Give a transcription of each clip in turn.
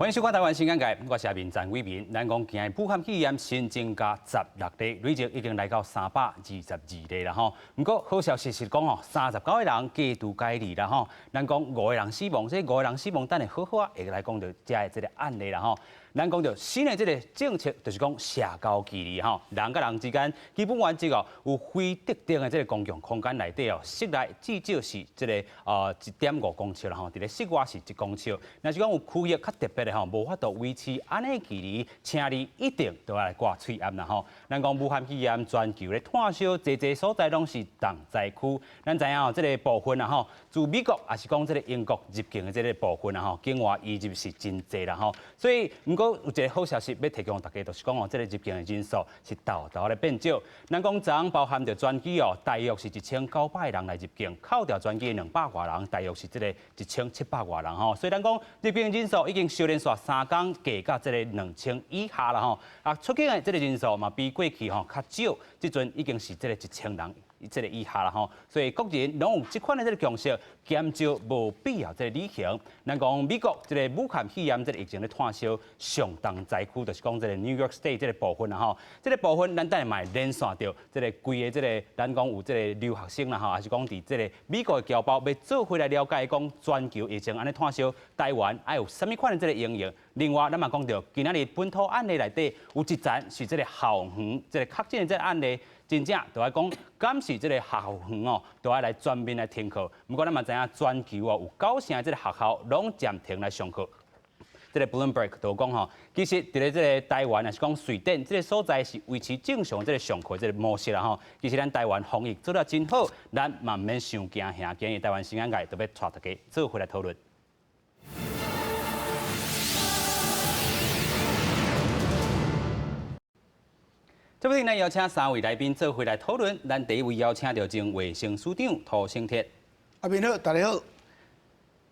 歡迎收看《台灣新眼界》，我是阿明陳偉民。咱講今日武漢肺炎新增加16例，累計已經來到322例啦吼。毋過好消息是講吼，39個人解除隔離啦吼。咱講五個人死亡，這五個人死亡，等下好好啊，會來講著遮的這個案例啦吼。咱講著新的這個政策，就是講社交距離吼，人佮人之間基本原則哦，有非特定的這個公共空間內底哦，室內至少是這個1.5公尺啦吼，佇咧室外是1公尺。若是講有區域較特別的吼，無法度維持按呢距離，請你一定都愛來掛喙罨啦吼。咱講武漢肺炎全球咧炭燒，濟濟所在攏是重災區。咱知影哦，這個部分啊吼，自美國抑是講這個英國入境的這個部分啊吼，境外移入是真濟啦吼。所以毋過有一個好消息欲提供予大家，就是講哦，這個入境的人數是沓沓咧變少。咱講昨昏包含著專機哦，大約是1900個人來入境，扣掉專機200外人，大約是這個1700外人吼。所以咱講入境人數已經相連續3工降到這個2000以下啦吼。啊，出境的這個人數嘛比過去吼較少，這陣已經是這個1000人這個以下啦吼，所以國人攏有這款的這個共識，減少無必要這個旅行。咱講美國這個武漢肺炎這個疫情咧炭燒上重災區，就是講這個 New York State 這個部分啦吼。這個部分咱等下嘛會連線著這個規个這個，咱講有這個留學生啦吼，抑是講佇這個美國的僑胞欲做伙來了解講全球疫情按呢炭燒，台灣愛有啥物款的這個應用。另外，咱嘛講著今仔日本土案例內底有一層是這個校園這個確診的這個案例。真正就愛講，敢是這個學校園哦，都愛來全面來停課。毋過咱嘛知影，全球哦有九成的這個學校攏暫停來上課。這個 Bloomberg 就講吼，其實佇咧這個台灣，抑是講瑞典這個所在是維持正常這個上課這個模式啦吼。其實咱台灣防疫做得真好，咱嘛毋免傷驚嚇。今日台灣新眼界就欲帶大家做伙來討論。這擺咱邀請三位來賓做伙來討論。咱第一位邀請著前衛生署長涂醒哲。阿明好，大家好。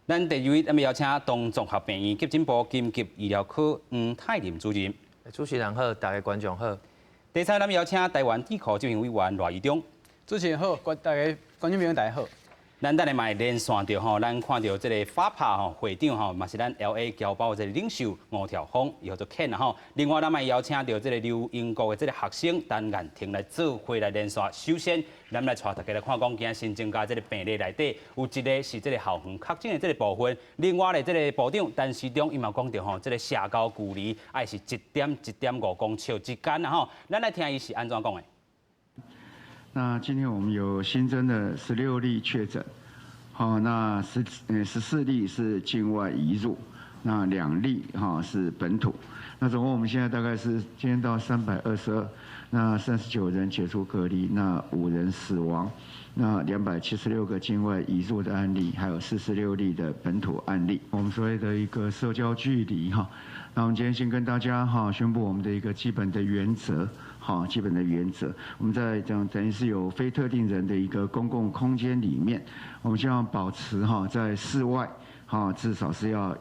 咱第二位，咱欲邀請東綜合病院急診部緊急醫療科黃泰林主任。主持人好，大家觀眾好。第三，咱欲邀請台灣智庫執行委員賴怡忠。主持人好，觀大家觀眾朋友大家好。咱等下嘛會連線著吼，咱看著這個 FAPA 吼會長吼，嘛是咱 LA 僑胞的這個領袖吳條峰，伊號做 Ken 吼。另外，咱嘛會邀請著這個留英國的這個學生陳彥婷來做伙來連線。首先，咱來帶大家來看講，今日新增加這個病例內底，有一個是這個校園確診的這個部分。另外咧，這個部長陳時中伊嘛講著吼，這個社交距離愛是1.1.5公尺之間啦吼。咱來聽伊是按怎講的。那今天我們有新增的16例確診，好，那14例是境外移入，那2例哈是本土，那總共我們現在大概是今天到322，那39人解除隔離，那5人死亡，那276個境外移入的案例，還有46例的本土案例。我們所謂的一個社交距離哈，那我們今天先跟大家哈宣布我們的一個基本的原則。好，基本的原則，我們在講等於是有非特定人的一個公共空間裡面，我們希望保持哈在室外哈至少是要，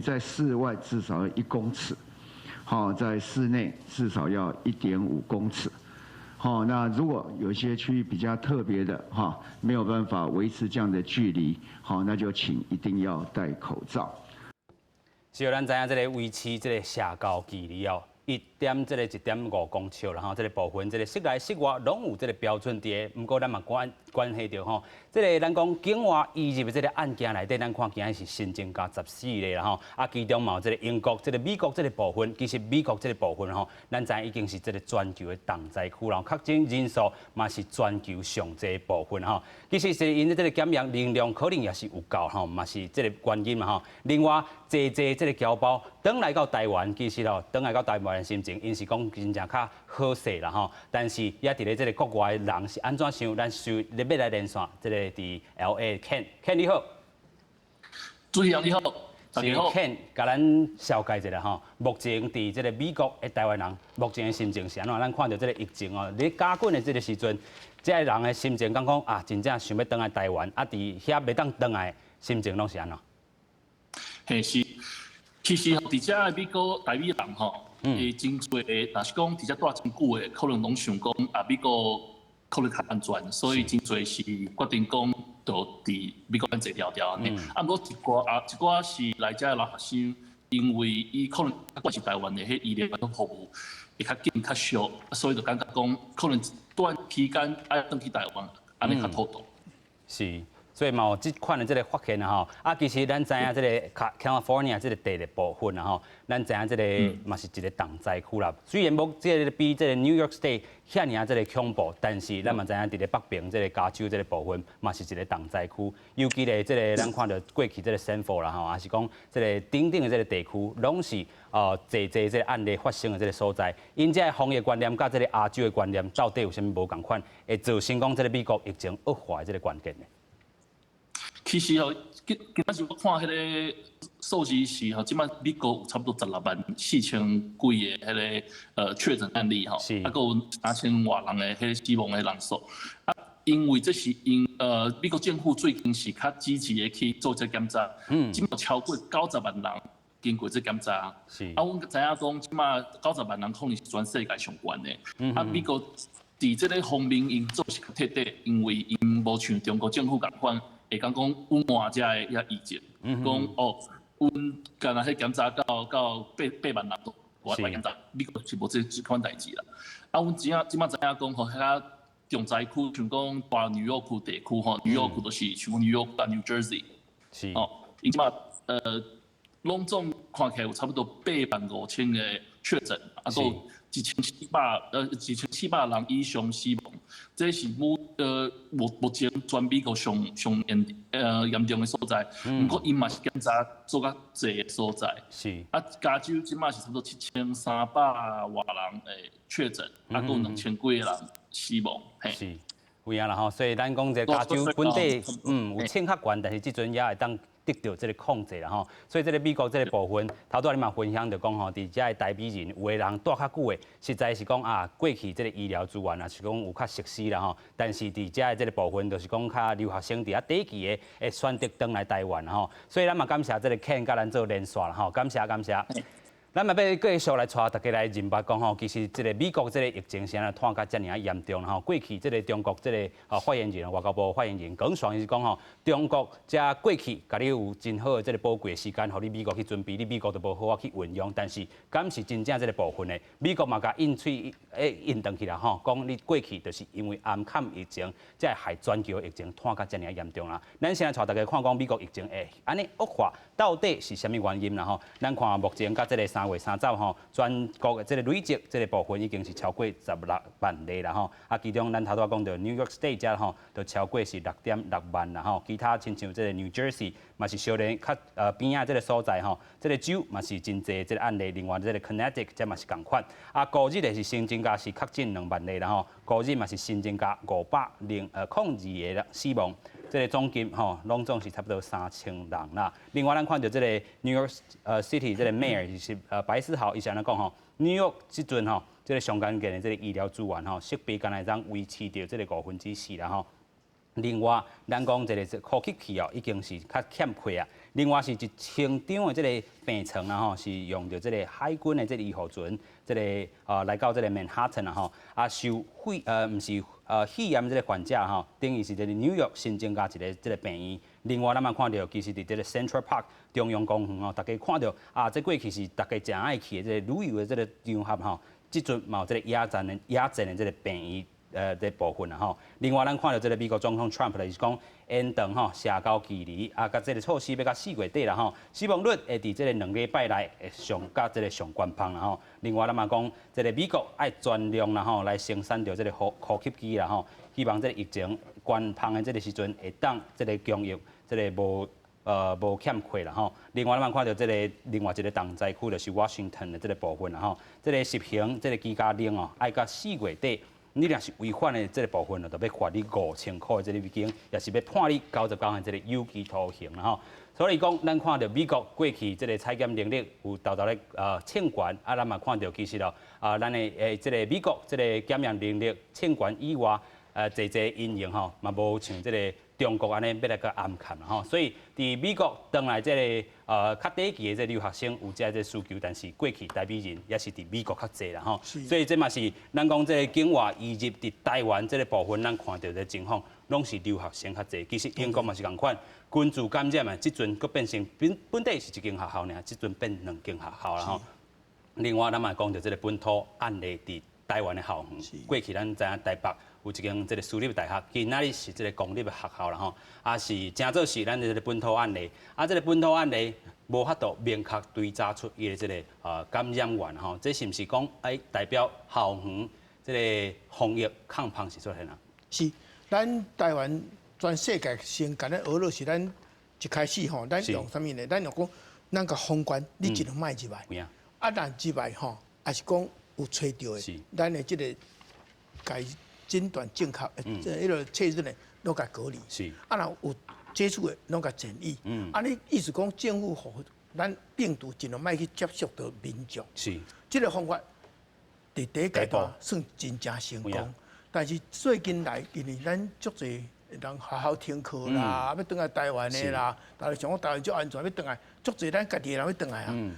在室外至少要1公尺，好，在室內至少要1.5公尺，好，那如果有些區域比較特別的哈，沒有辦法維持這樣的距離，好，那就請一定要戴口罩。是，咱知影這個維持這個社交距離哦。一點這個1.5公尺，然後這個部分，這個室內室外攏有這個標準佇个。毋過咱嘛關關係著吼，這個咱講境外移入的這個案件內底，咱看今日是新增加14個啦吼。啊，其中嘛有這個英國、這個美國這個部分，其實美國這個部分吼，咱知影已經是這個全球的重災區啦，確診人數嘛是全球上濟部分吼。其實是𪜶這個檢驗能量可能也是有夠吼，嘛是這個原因嘛吼。另外，濟濟這個僑胞轉來到台灣，其實吼，轉來到台灣的心情，𪜶是講真正較好勢啦吼。但是也佇咧這個國外的人是按怎想？咱就欲來連線，這個佇 LA Ken，Ken 你好。主持人你好，大家好。是 Ken，共咱紹介一下吼。目前佇這個美國的台灣人，目前的心情是按怎？咱看著這個疫情哦，咧加緊的這個時陣，這个人的心情敢講啊，真正想欲轉來台灣，啊，佇遐袂當轉來，心情攏是按怎？嘿是，其實佇遮的美國台美人吼，伊真濟，若是講佇遮蹛真久的，可能攏想講啊，美國可能較安全，所以真濟是決定講，就佇美國咱坐牢牢按呢。啊，毋過一寡啊，一寡是來遮的留學生，因為伊可能慣是台灣的彼醫療服務會較緊較俗，所以就感覺講可能短期間愛轉去台灣，按呢較妥當。是，所以嘛有這款的這个發現啊吼，啊，其實咱知影這个 California 這个地的部分啊吼，咱知影這个嘛是一个重災區啦。雖然無這个比這个 New York State 遐爾這个恐怖，但是咱嘛知影佇咧北爿這个加州這个部分嘛是一个重災區。尤其咧這个咱看著過去這个 Sanford 啦吼，抑是講這个等等的這个地區，攏是濟濟這个案例發生的這个所在。𪜶這个防疫觀念佮這个亞洲的觀念到底有啥物無仝款，會造成講這个美國疫情惡化的這个關鍵呢？其實吼，今今仔日我看彼个數字是吼，這擺美國有差不多16萬4千幾个彼个確診案例吼，啊，閣有3000外人的彼个死亡的人數。啊，因為這是因美國政府最近是較積極的去做這檢查，這擺超過90萬人經過這檢查。啊，阮知影講，這擺九十萬人可能是全世界上懸的。啊，美國佇這个方面𪜶做是較徹底，因為𪜶無像中國政府仝款，會講講隱瞞遮个遐疫情，講哦，阮干焦彼檢查到到8萬人都無愛檢查，美國是無這款代誌啦。啊，阮知影這擺知影講吼，遐重災區像講大紐約區地區吼，紐約區就是像紐約佮 New Jersey，哦，𪜶這擺攏總看起來有差不多8萬5千个確診，啊，閣有1400人以上死亡，這是目前全美國上上嚴重的所在。毋過𪜶嘛是檢查做較濟的所在。啊，加州這擺是差不多7300外人的確診，啊，閣有2000幾个人死亡。是，有影啦吼，所以咱講這加州本地有穿較懸，但是這陣也會當得著這个控制啦吼，所以這个美國這个部分，頭拄仔你嘛分享著講吼，佇遮个台美人有的人蹛較久的，實在是講啊，過去這个醫療資源啊是講有較熟悉啦吼，但是佇遮个這个部分，就是講較留學生佇遐短期的會選擇轉來台灣吼，所以咱嘛感謝這个 Ken 佮咱做連線啦吼，感謝感謝。咱嘛欲繼續來帶大家來認捌講吼，其實這个美國這个疫情是按怎拖甲遮爾仔嚴重吼。過去這个中國這个發言人，外交部發言人耿爽伊是講吼，中國遮過去共你有真好的這个寶貴的時間，予你美國去準備，你美國都無好好去運用。但是，敢是真正這个部分的，美國嘛共應喙應轉去啦吼，講你過去就是因為掩崁疫情，才會害全球疫情拖甲遮爾仔嚴重啦。咱先來帶大家看講美國疫情會按呢惡化，到底是啥物原因啦吼？咱看目前佮這个3月30吼，全國的這个累積這个部分已經是超過16萬例啦吼。啊，其中咱頭拄仔講著 New York State 遮吼，就超過是6.6萬啦吼。其他親像這个 New Jersey 嘛是相連較邊仔這个所在吼，這个州嘛是真濟這个案例。另外這个 Connecticut 這嘛是仝款。啊，五日的是新增加是確診2萬例啦吼，五日嘛是新增加502個人死亡。這个總金吼，攏總是差不多3000人啦。另外，咱看著這个 New York City 這个 Mayor 是白思豪，伊是按怎講吼？New York 這陣吼，這个上關鍵的這个醫療資源吼，設備敢若會當維持著這个4/5啦吼。另外，咱講這个呼吸器哦，已經是較欠缺啊。另外是1000張的這个病床啦吼，是用著這个海軍的這个醫護船，這个來到這个曼哈頓啦吼，啊受肺毋是肺炎這个患者吼，等於是這个紐約新增加一个這个病院。另外，咱嘛看著，其實佇這个 Central Park 中央公園吼，大家看著啊，這過去是大家誠愛去的這个旅遊的這个場合吼，這陣嘛有這个野戰的這个病院的部分啦吼。另外，咱看著這个美國總統 Trump 就是講延長吼社交距離啊，佮這个措施欲到4月底啦吼，死亡率會佇這个2禮拜內會上佮這个上懸芳啦吼。另外，咱嘛講這个美國愛全量啦吼來生產著這个呼吸機啦吼，希望這个疫情懸芳的這个時陣會當這个供應這个無欠缺啦吼。另外，咱嘛看著這个另外一个重災區就是 Washington 的這个部分啦吼，這个實行這个居家令哦，愛到4月底。你若是違反的這个部分，就欲罰你5000箍的這个美金，也是欲判你90天的這个有期徒刑啦吼。所以講，咱看著美國過去這个採檢能力有沓沓咧衝懸，啊，咱嘛看著其實咯，啊，咱的這个美國這个檢驗能力衝懸以外，濟濟因應吼，嘛無像這个中中國按呢欲來閣暗崁吼，所以佇美國轉來這个較短期的這留學生有這个需求，但是過去台美人也是佇美國較濟啦吼，所以這嘛是咱講這个境外移入佇台灣這个部分，咱看著的情況，攏是留學生較濟。其實英國嘛是仝款，群聚感染啊，這陣閣變成本本底是一間學校爾，這陣變兩間學校啦吼。另外，咱嘛講著這个本土案例佇台灣的校園，過去咱知影台北有一間這个私立大學，今仔日是這个公立的學校啦吼，也是誠做是咱的這个本土案例，啊，這个本土案例無法度明確追查出伊的這个感染源吼，這是毋是講哎代表校園這个防疫空縫是出現啊？是，咱台灣全世界先共咱學落是咱一開始吼，咱用啥物呢？咱用講咱共封關，你盡量莫入來。啊，若入來吼，也是講有揣著的，咱的這个共診斷正確，彼个確認的，攏共隔離。啊，若有接觸的，攏共檢疫。按呢意思講，政府予咱病毒盡量莫去接觸著民眾。這个方法佇第一階段算真正成功，但是最近來，因為咱足濟人學校停課啦，欲轉來台灣的啦，大家想講台灣足安全，欲轉來，足濟咱家己的人欲轉來啊。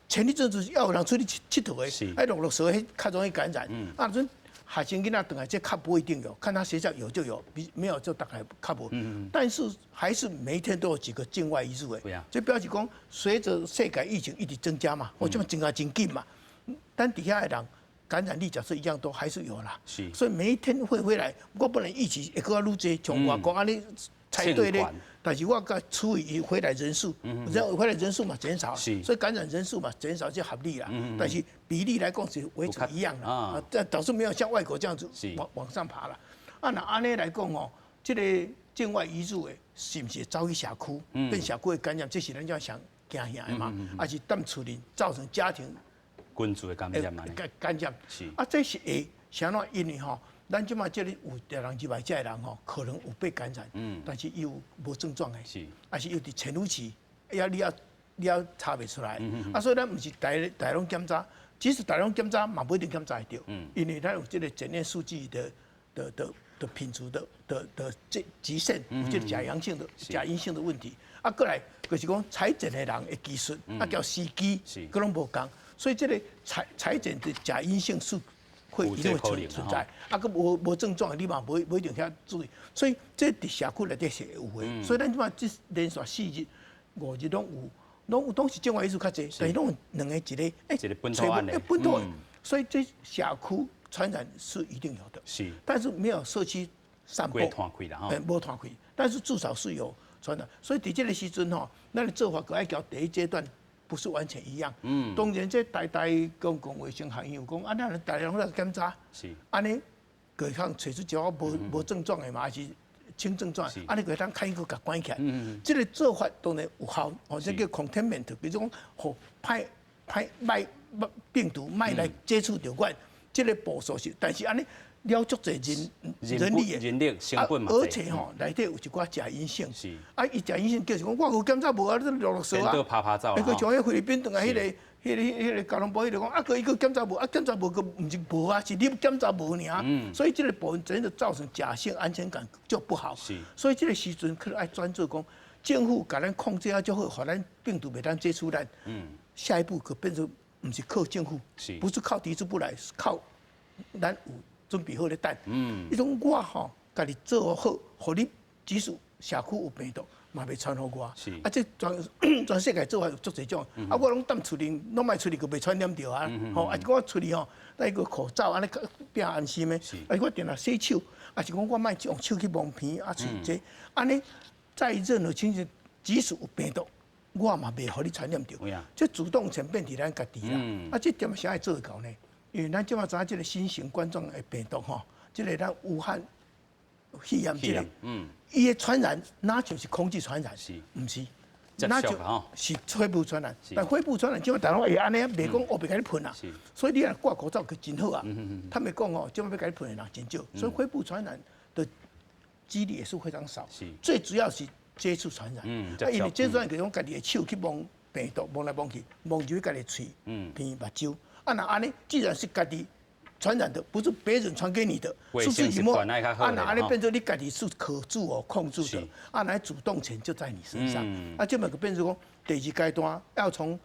前一陣子猶有人出去𨑨迌的，愛陸陸續續較容易感染。啊，陣學生囡仔轉來，這較不一定有，看他學校有就有，比沒有就大概較無。但是還是每一天都有幾個境外移入的，這表示講隨著世界疫情一直增加嘛，或者增加真緊嘛，但底下的人感染力假設一樣多，還是有啦。所以每一天會回來，我不能預期會閣愈濟，像外國按呢才對咧。但是我共除以回來人數，這回來人數嘛減少，所以感染人數嘛減少就合理啦。但是比例來講是維持一樣啦，啊，但導致沒有像外國這樣子往上爬啦。啊，若按呢來講哦，這個境外移入的，是毋是走去社區，變社區的感染，這是咱遮上驚嚇的嘛？還是踮厝裡造成家庭群聚的感染嘛？感染。啊，這是會啥怎？因為吼，咱這馬這裡有人入來遮的人吼，可能有被感染，但是伊有無症狀的，還是有佇潛伏期，呀，你猶查袂出來。啊，所以咱毋是逐家逐家攏檢查，即使逐家攏檢查嘛，無一定檢查會著，因為咱有這個檢驗數據的品質的這極限，有這個假陽性的、假陰性的問題。啊，過來就是講採檢的人的技術，啊，佮時機，閣攏無仝，所以這個採檢的假陰性數會一定會存在，啊，閣無症狀，你嘛無一定遐注意，所以這佇社區內底是會有的。所以咱這馬這連續4日、5日攏有，攏有，攏是境外移入較濟，但是攏有兩个一个，欸，一个本土案例，本土，所以這社區傳染是一定有的，但是沒有社區散播，無傳開，但是至少是有傳染，所以佇這个時陣吼，咱的做法閣愛共第一階段不是完全一樣。當然這台大公共衛生學院有講，啊，咱逐家攏來檢查，按呢，會通揣出一寡無症狀的嘛，還是輕症狀，按呢會當較閣共關起來。這个做法當然有效，哦，這叫 containment，比如講，予歹歹莫病毒莫來接觸著阮，這个步數是，但是按呢了足濟人力的，人力成本嘛，而且吼內底有一寡假陰性，啊，伊假陰性就是講我有檢查無啊，你陸陸續啊，趴趴走，閣像彼菲律賓轉來彼个吉隆坡彼个講，啊，閣伊閣檢查無，啊，檢查無閣毋是無啊，是你檢查無爾，所以這个部分真的造成假性安全感就不好。所以這个時陣可能愛專注講，政府共咱控制啊足好，予咱病毒袂當接觸咱。下一步可變成毋是靠政府，不是靠抵制不來，是靠咱有準備好咧等。彼種我吼家己做好，予你即使社區有病毒，嘛袂傳予我。啊，這全世界做法有足濟種。啊，我攏踮厝裡，攏莫出去，閣袂傳染著啊。吼，啊，我出去吼，戴個口罩，按呢較變安心的。啊，我定定洗手，啊是講我莫用手去摸鼻啊喙這，按呢在任何情形，即使有病毒，我嘛袂予你傳染著。這主動權變佇咱家己啦。啊，這點啥會做會到呢？因為咱這馬知影這个新型冠狀的病毒吼，這个咱武漢肺炎這个，伊的傳染哪像是空氣傳染？毋是，那就是肺部傳染。但肺部傳染，這馬逐家會按呢，袂講烏白共你噴啊。所以你若掛口罩閣真好啊。他們講哦，這馬欲共你噴的人真少，所以肺部傳染的幾率也是非常少。最主要是接觸傳染。啊，因為接觸傳染，就是講家己的手去摸病毒，摸來摸去，摸入去家己喙、鼻、目睭。啊，若按呢，既然是家己傳染的，不是別人傳給你的，是自己摸。啊，那按呢變做你家己是可自我控制的，啊，來主動權就在你身上。啊，這麼個變做講，第二階段要從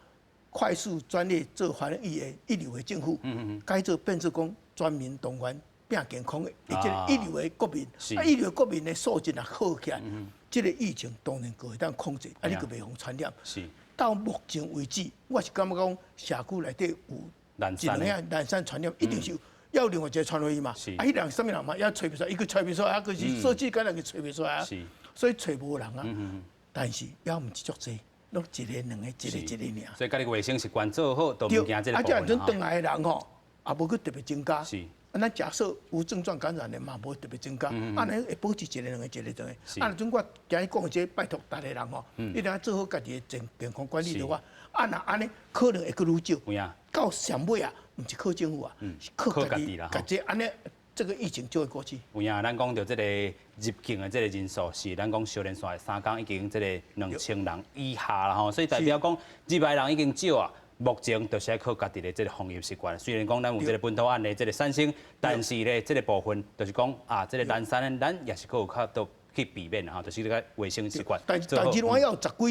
快速專業做防疫的一流的政府，改做變做講全民動員拼健康的，這個一流的國民，啊，一流的國民的素質若好起來，這個疫情當然就會當控制，啊，你就袂予傳染。到目前為止，我是感覺講社區內底有一兩個零散傳染，一定是有另外一個傳予伊嘛。啊，彼人啥物人嘛，也揣袂出來，伊閣揣袂出來，啊，閣是社區感染，伊揣袂出來啊。所以揣無人啊。但是也毋是足濟，攏一個兩個，一個一個爾。所以家己衛生習慣做好，都毋驚這個啊，這樣陣轉來的人吼，也無閣特別增加。啊，咱假設無症狀感染的嘛，無特別增加。啊，按呢會保持一個兩個，一個兩個。啊，陣我今日講這個，拜託逐個人吼，一定要做好家己的健康管理的話，啊，若按呢可能會閣愈少。到上尾啊，毋是靠政府啊，是靠家己啦。家己按呢，這個疫情就會過去。有影，咱講著這個入境的這個人數是，咱講相連紲的三工已經這個2000人以下啦吼，所以代表講入來人已經少啊。目前就是愛靠家己的這個防疫習慣。雖然講咱有這個本土案例這個產生，但是咧這個部分就是講啊，這個零散咱也是閣有較多去避免吼，就是這個衛生習慣。但是我要十幾個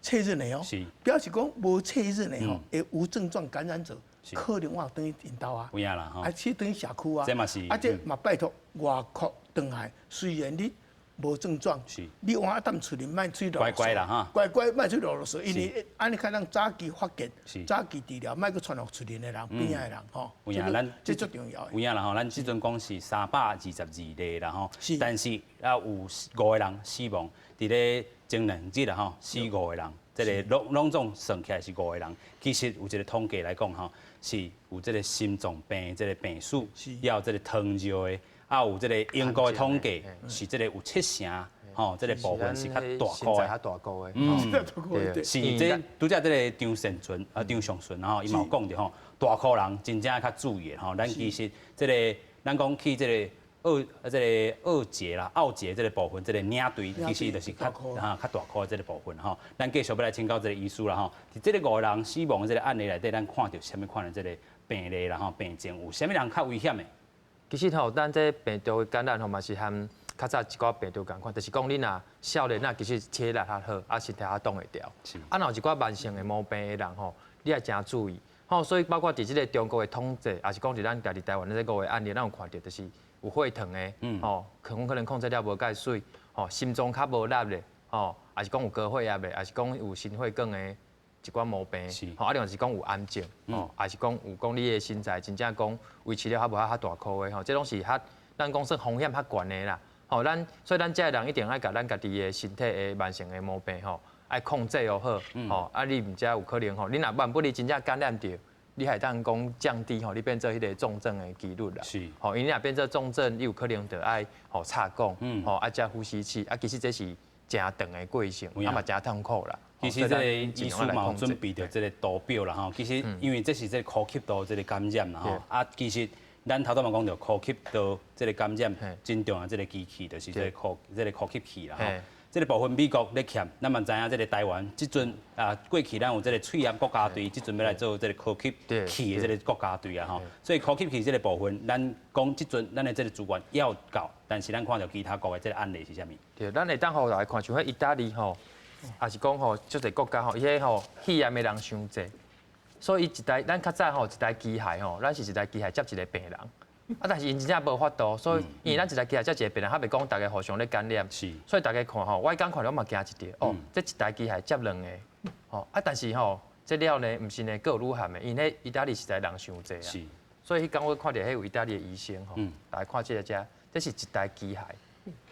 確認的哦，表示講無確認的吼，會無症狀感染者，可能我有轉去𪜶兜啊，有影啦吼，啊去轉去社區啊，這嘛是，啊這嘛拜託外國轉來，雖然你無症狀，你換踮厝裡莫出去乖乖啦哈，乖乖莫出囉囉嗦，因為按呢較通早期發現，早期治療，莫閣傳予厝裡的人、邊仔的人吼。有影咱這足重要的。有影啦吼，咱這陣講是322例啦吼，但是啊有五個人死亡，佇咧前兩日啦吼，死五個人，這個攏總算起來是五個人。其實有一個統計來講吼，是有這個心臟病這個病史，也有這個糖尿的。啊，有這個英國的統計是這個有七成，吼，這個部分是較大箍的，較大箍的，是這拄才這個張善存啊，張尚順吼，伊嘛有講著吼，大箍人真正較注意的吼，咱其實這個咱講去這個奧啊，這個奧捷啦，奧捷這個部分，這個領隊其實就是較哈較大箍的這個部分吼。咱繼續欲來請教這個醫師啦吼，佇這個五個人死亡的這個案例內底，咱看著啥物款的這個病例啦吼，病症有啥物人較危險的？其實吼，咱這病毒的感染吼嘛是和較早一寡病毒仝款，就是講你若少年仔其實體力較好，啊身體較擋會牢。啊，若有一寡慢性的毛病的人吼，你愛誠注意。吼，所以包括佇這個中國的統計，也是講佇咱家己台灣的這五個案例，咱有看著，就是有血糖的，吼，可能控制了無蓋媠，吼，心臟較無力的，吼，也是講有高血壓的，也是講有心血管的一寡毛病，吼，啊，另外是講有癌症，吼，也是講有講你的身材真正講維持了較無遐大箍的，吼，這攏是較咱講算風險較懸的啦，吼，咱所以咱這个人一定愛共咱家己的身體的慢性的毛病，吼，愛控制予好，吼，啊，你毋才有可能吼，你若萬不利真正感染著，你會當講降低吼，你變做彼個重症的幾率啦，吼，因為你若變做重症，你有可能著愛吼插管，吼，啊接呼吸器，啊，其實這是誠長的過程，啊嘛誠痛苦啦。其實這個醫師嘛有準備著這個圖表啦吼，其實因為這是這個呼吸道這個感染啦吼，啊其實咱頭拄嘛講著呼吸道這個感染真重要這個機器就是這個呼吸器啦吼。這個部分美國咧欠，咱嘛知影這個台灣這陣啊過去咱有這個喙罨國家隊，這陣欲來做這個呼吸器的這個國家隊啊吼，所以呼吸器這個部分，咱講這陣咱的這個資源猶夠，但是咱看著其他國的這個案例是啥物？對，咱會當予來看，像彼意大利吼。也是講吼，足濟國家吼，伊彼吼肺炎的人傷濟，所以伊一台咱較早吼一台機械吼，咱是一台機械接一個病人，啊，但是𪜶真正無法度，所以因為咱一台機械接一個病人，較袂講逐家互相咧感染，所以逐家看吼，我剛看著我嘛驚一跳，哦，這一台機械接兩個，吼，啊，但是吼，這了呢，毋是呢，閣有愈含的，因為彼意大利實在人傷濟啊，所以彼工我看著彼有意大利的醫生吼，逐家看這個遮，這是一台機械。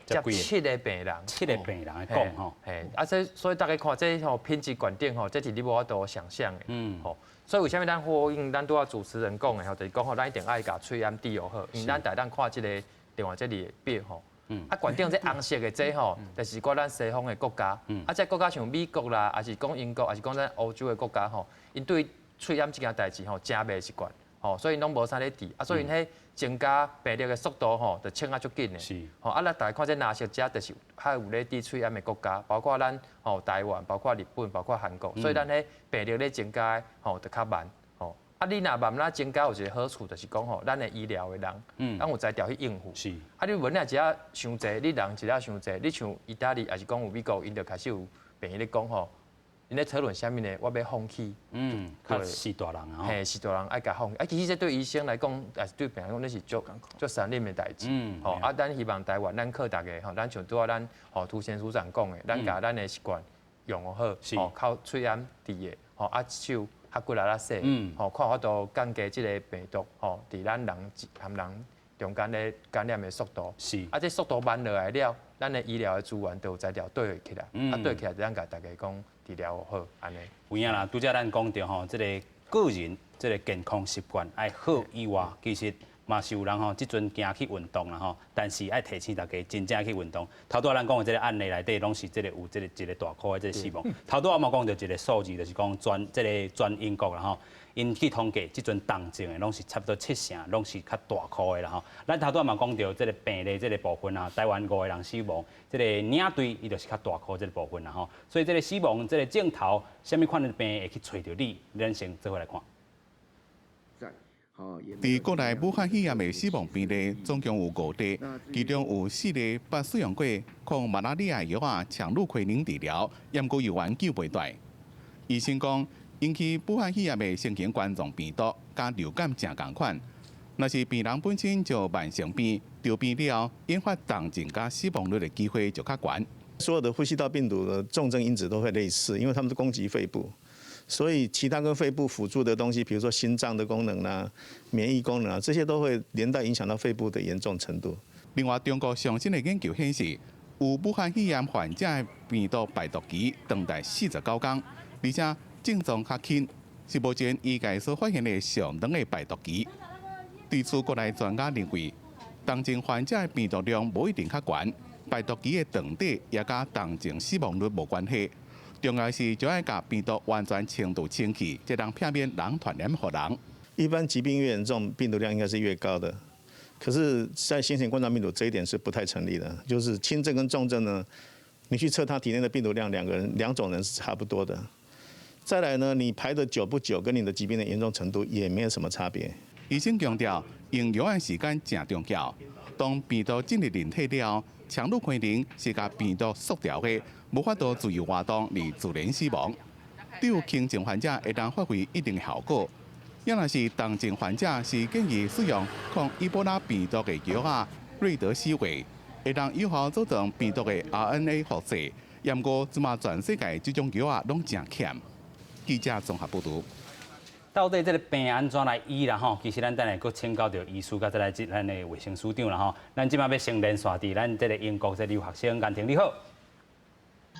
接七個病人，七個病人來講吼，嘿，啊，這所以逐家看這吼品質懸頂吼，這是你無法度想象的，吼，所以為啥物咱呼應咱拄仔主持人講的吼，就是講吼，咱一定愛共喙罨治予好，因為咱逐當看這個另外這裡的表吼，啊，懸頂這紅色的這吼，就是講咱西方的國家，啊，這國家像美國啦，抑是講英國，抑是講咱歐洲的國家吼，𪜶對喙罨這件代誌吼，誠袂習慣。吼，所以攏無啥咧治，啊，所以彼增加病例的速度吼，就衝啊足緊的。吼，啊，咱逐家看這藍色遮，就是較有咧治喙罨的國家，包括咱吼台灣，包括日本，包括韓國，所以咱彼病例咧增加吼，就較慢。吼，啊，你若慢慢增加有一個好處，就是講吼，咱的醫療的人，咱有才調去應付。啊，你蚊仔一下傷濟，你人一下傷濟，你像意大利，抑是講有美國，𪜶就開始有病院咧講吼，𪜶咧討論啥物呢？我欲放棄。較序大人啊。嘿，序大人愛共放棄。啊，其實這對醫生來講，抑是對病人來講，那是足足殘忍的代誌。吼，啊，咱希望台灣，咱靠大家吼，咱像拄仔咱吼涂先署長講的，咱共咱的習慣用好，吼，口喙罨佇的，吼，啊手較骨力仔洗，吼，看有法度降低這个病毒吼，佇咱人和人中間咧感染的速度。啊，這速度慢落來了，咱的醫療的資源就有才調對起來，啊對起來就咱共大家講治療好按呢。有影啦，拄才咱講著吼，這个個人這个健康習慣愛好以外，其實嘛是有人吼，這陣驚去運動啦吼，但是愛提醒大家真正去運動。頭拄仔咱講的這个案例內底，攏是這个有這个一個大箍的這个死亡。頭拄仔嘛講著一個數字，就是講全這个全英國啦吼，𪜶去統計，這陣重症的攏是差不多七成，攏是較大箍的啦吼。咱頭拄仔嘛講著這个病例這个部分啊，台灣五個人死亡，這个領隊伊就是較大箍這个部分啦吼。所以這个死亡這个症頭，啥物款的病會去揣著你，咱先做伙來看。佇國內武漢肺炎的死亡病例總共有五例，其中有四例捌使用過抗馬拉利亞藥仔羥氯喹寧治療，毋過猶原救袂斷。醫生講，引起武漢肺炎的新型冠狀病毒佮流感誠仝款，若是病人本身就慢性病，著病了後，引發重症佮死亡率的機會就較懸。所有的呼吸道病毒的重症因子都會類似，因為他們都攻擊肺部。所以其他跟肺部輔助的東西，比如說心臟的功能啊、免疫功能啊，這些都會連帶影響到肺部的嚴重程度。另外，中國上新的研究顯示，有武漢肺炎患者的病毒排毒期長達49天，而且症狀較輕，是目前醫界所發現的上長的排毒期。對此，國內專家認為，重症患者的病毒量無一定較懸，排毒期的長短也佮重症死亡率無關係。重要是就愛共病毒完全清除清氣，才能避免人傳染予人。一般疾病越嚴重，病毒量應該是越高的。可是，在新型冠狀病毒這一點是不太成立的，就是輕症跟重症呢，你去測他體內的病毒量，兩個人兩種人是差不多的。再來呢，你排得久不久，跟你的疾病的嚴重程度也沒有什麼差別。醫生強調，用藥的時間誠重要。當病毒進入人體了，羥氯喹寧是共病毒縮掉的，無法度自由活動而自然死亡。對輕症患者會當發揮一定的效果。抑若是重症患者，是建議使用抗伊波拉病毒的藥仔瑞德西韋，會當有效阻斷病毒的 RNA 複製。毋過，這馬全世界這種藥仔攏誠欠。記者綜合報導。到底這个病按怎來醫啦？吼，其實咱等下閣請教著醫師，佮再來咱的衛生署長啦吼。咱這馬欲先連線佇咱這个英國這留學生顏婷你好。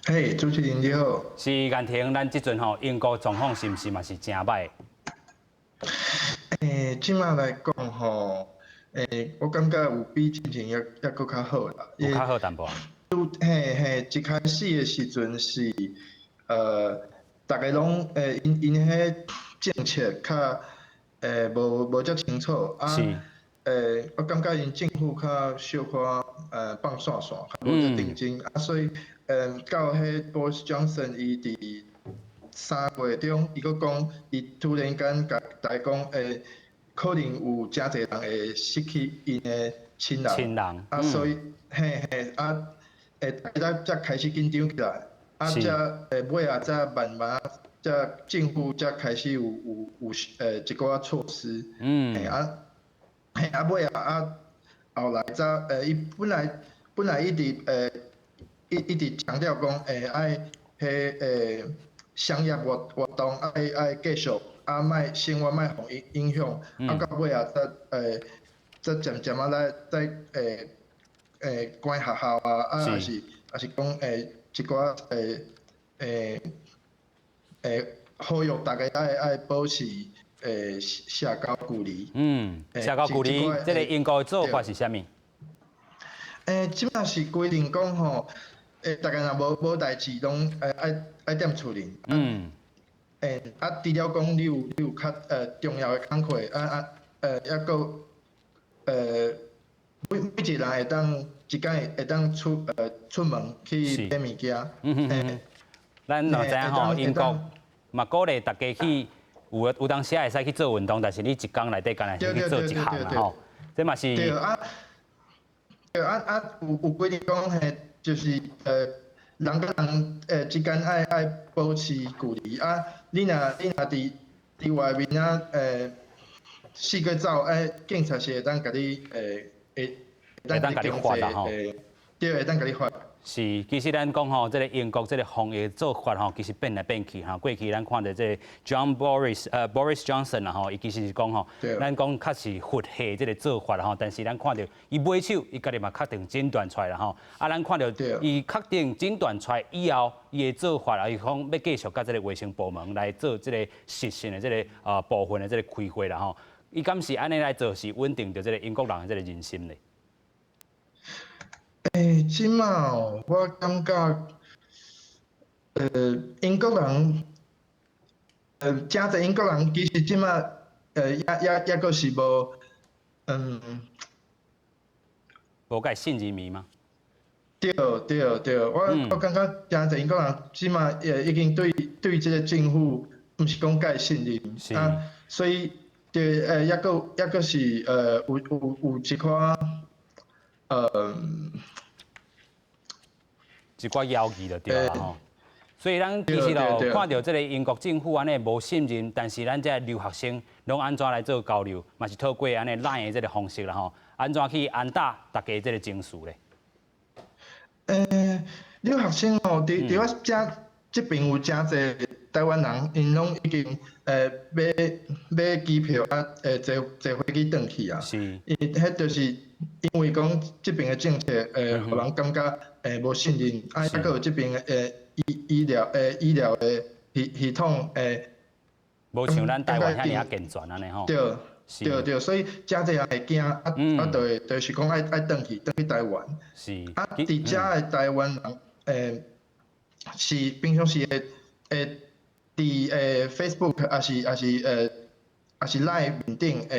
嘿，主持人你好。是顏婷，咱這陣吼英國狀況是毋是嘛是誠歹？欸，這馬來講吼，欸，我感覺有比之前猶猶閣較好啦。有較好淡薄。嘿嘿，一開始的時陣是，逐家攏欸，𪜶𪜶彼政策較欸無無遮清楚啊。欸，我感覺𪜶政府較小可放散散，較無遮認真啊，所以到彼 Boris Johnson 伊佇3月中，伊閣講，伊突然間共大家講，欸，可能有誠濟人會失去𪜶的親人。親人。啊，所以，嘿嘿，啊，欸，大家才開始緊張起來，啊，才欸尾仔才慢慢，才政府才開始有有有欸一寡措施。嘿啊，嘿啊尾仔啊，後來才欸伊本來本來一直欸一一直強調講欸愛彼欸商業活活動愛愛繼續，啊莫生活莫予影影響，啊到尾仔才欸才漸漸仔來再欸欸關學校啊，啊抑是抑是講欸一寡欸欸欸呼籲大家愛愛保持欸社交距離。嗯，社交距離，這个英國的做法是啥物？欸，這馬是規定講吼，欸，逐家若無無代誌，攏愛愛愛踮厝裡。欸，啊，除了講你有你有較重要的工課，啊啊，抑閣每每一個人會當一工會會當出出門去買物件。咱嘛知影吼，英國嘛鼓勵大家去。有當時會使去做運動，但是你一工內底干焦去做一項啦吼。這嘛是。對啊，對啊啊，有規定講嘿，就是人佮人之間愛保持距離啊。你若佇外面啊四界走，警察是會當共你會當共你罰啦吼。對，會當共你罰。是，其實咱講吼，這个英國這个防疫做法吼，其實變來變去吼。過去咱看著這个 Boris Johnson 啦吼，伊其實是講吼，咱講較是佛系這个做法吼，但是咱看著伊尾手，伊家己嘛確定診斷出來啦吼。啊，咱看著伊確定診斷出來以後，伊的做法啊，伊講欲繼續佮這个衛生部門來做這个實行的這个部分的這个開會啦吼。伊敢是按呢來做，是穩定著這个英國人的這个人心咧？這馬哦，我感覺，英國人，誠濟英國人其實這馬，也閣是無，無蓋信任伊嗎？對對對，我感覺誠濟英國人這馬已經對這个政府，毋是講蓋信任，啊，所以，對，抑閣是有一寡，一寡猶疑就對啦吼，所以咱其實就看著這个英國政府按呢無信任，但是咱這个留學生攏按怎來做交流，嘛是透過按呢 LINE 的這个方式啦吼，按怎去安撫大家這个情緒咧？留學生吼，佇我遮這邊有誠濟台灣人，𪜶攏已經買機票啊，坐飛機轉去啊。伊彼就是因為講這邊的政策，予人感覺無信任，啊，抑閣有這邊的醫療的系統無像咱台灣遐爾仔健全按呢吼。對對對，所以誠濟人會驚，啊啊，就會就是講愛轉去台灣。啊，佇遮的台灣人，是平常時會佇Facebook，抑是 LINE 面頂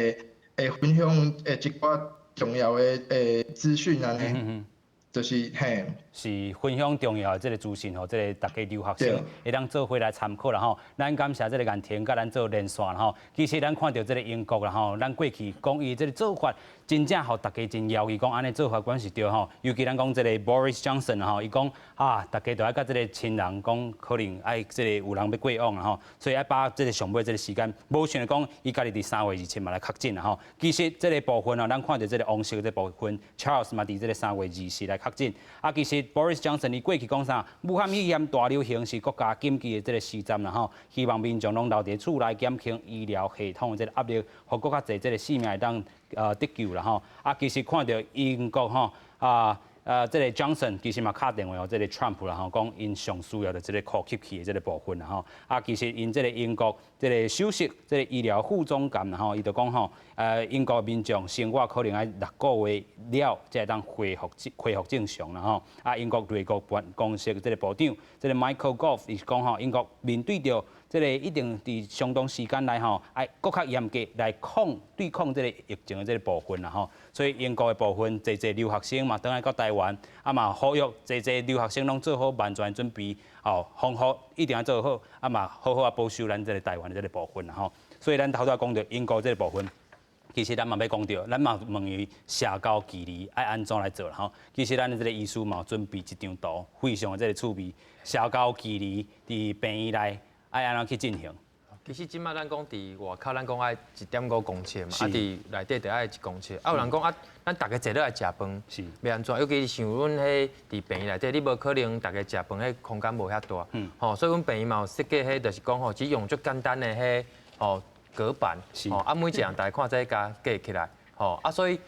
會分享一寡重要的資訊按呢，就是嘿。是分享重要的這个資訊，予這个大家留學生會當做伙來參考啦吼。咱感謝這个顏庭佮咱做連線啦吼。其實咱看著這个英國啦吼，咱過去講伊這个做法，真正予大家真猶疑，講按呢做法敢是對吼。尤其咱講這个 Boris Johnson 吼，伊講啊，大家都愛佮這个親人講，可能愛這个有人欲過往啦吼，所以愛把這个上尾這个時間，無想講伊家己佇3月27嘛來確診啦吼。其實這个部分哦，咱看著這个王室這部分，Charles 嘛佇這个3月20來確診。啊，其實 Boris Johnson 伊過去講啥？武漢肺炎大流行是國家緊急的這个時陣啦吼，希望民眾攏留佇厝內減輕醫療系統的這个壓力，予閣較濟這个性命會當得救啦吼。啊，其實看著英國吼啊，這个 Johnson 其實嘛敲電話予這个 Trump 啦吼，講𪜶上需要的這个呼吸器的這个部分啦吼。啊，其實𪜶這个英國這个首席這个醫療副總監啦吼，伊就講吼，英國民眾生活可能愛6個月了，才會當恢復正常啦吼。啊，英國內閣辦公室這个部長，這个 Michael Gove 伊是講吼，英國面對著這个一定佇相當時間內吼，愛閣較嚴格來對抗這个疫情的這个部分啦吼。所以英國的部分，濟濟留學生嘛，轉來到台灣，啊嘛呼籲濟濟留學生攏做好萬全準備，吼，防護一定要做好，啊嘛好好啊保守咱這个台灣的這个部分啦吼。所以咱頭拄仔講著英國這个部分，其實咱嘛欲講著，咱嘛問伊社交距離愛按怎來做啦吼。其實咱的這个醫師嘛有準備一張圖，非常的這个趣味，社交距離佇病院內愛按怎去進行。其實這馬咱講佇外口，咱講愛1.5公尺嘛，啊佇內底就愛1公尺。啊有人講啊，咱逐家坐落來食飯，欲按怎？尤其是像阮彼佇病院內底，你無可能逐家食飯，彼空間無遐大，吼，所以阮病院嘛有設計彼，就是講吼，只用足簡單的彼吼隔板，吼，啊每一人大家看這共隔起來，吼，啊所以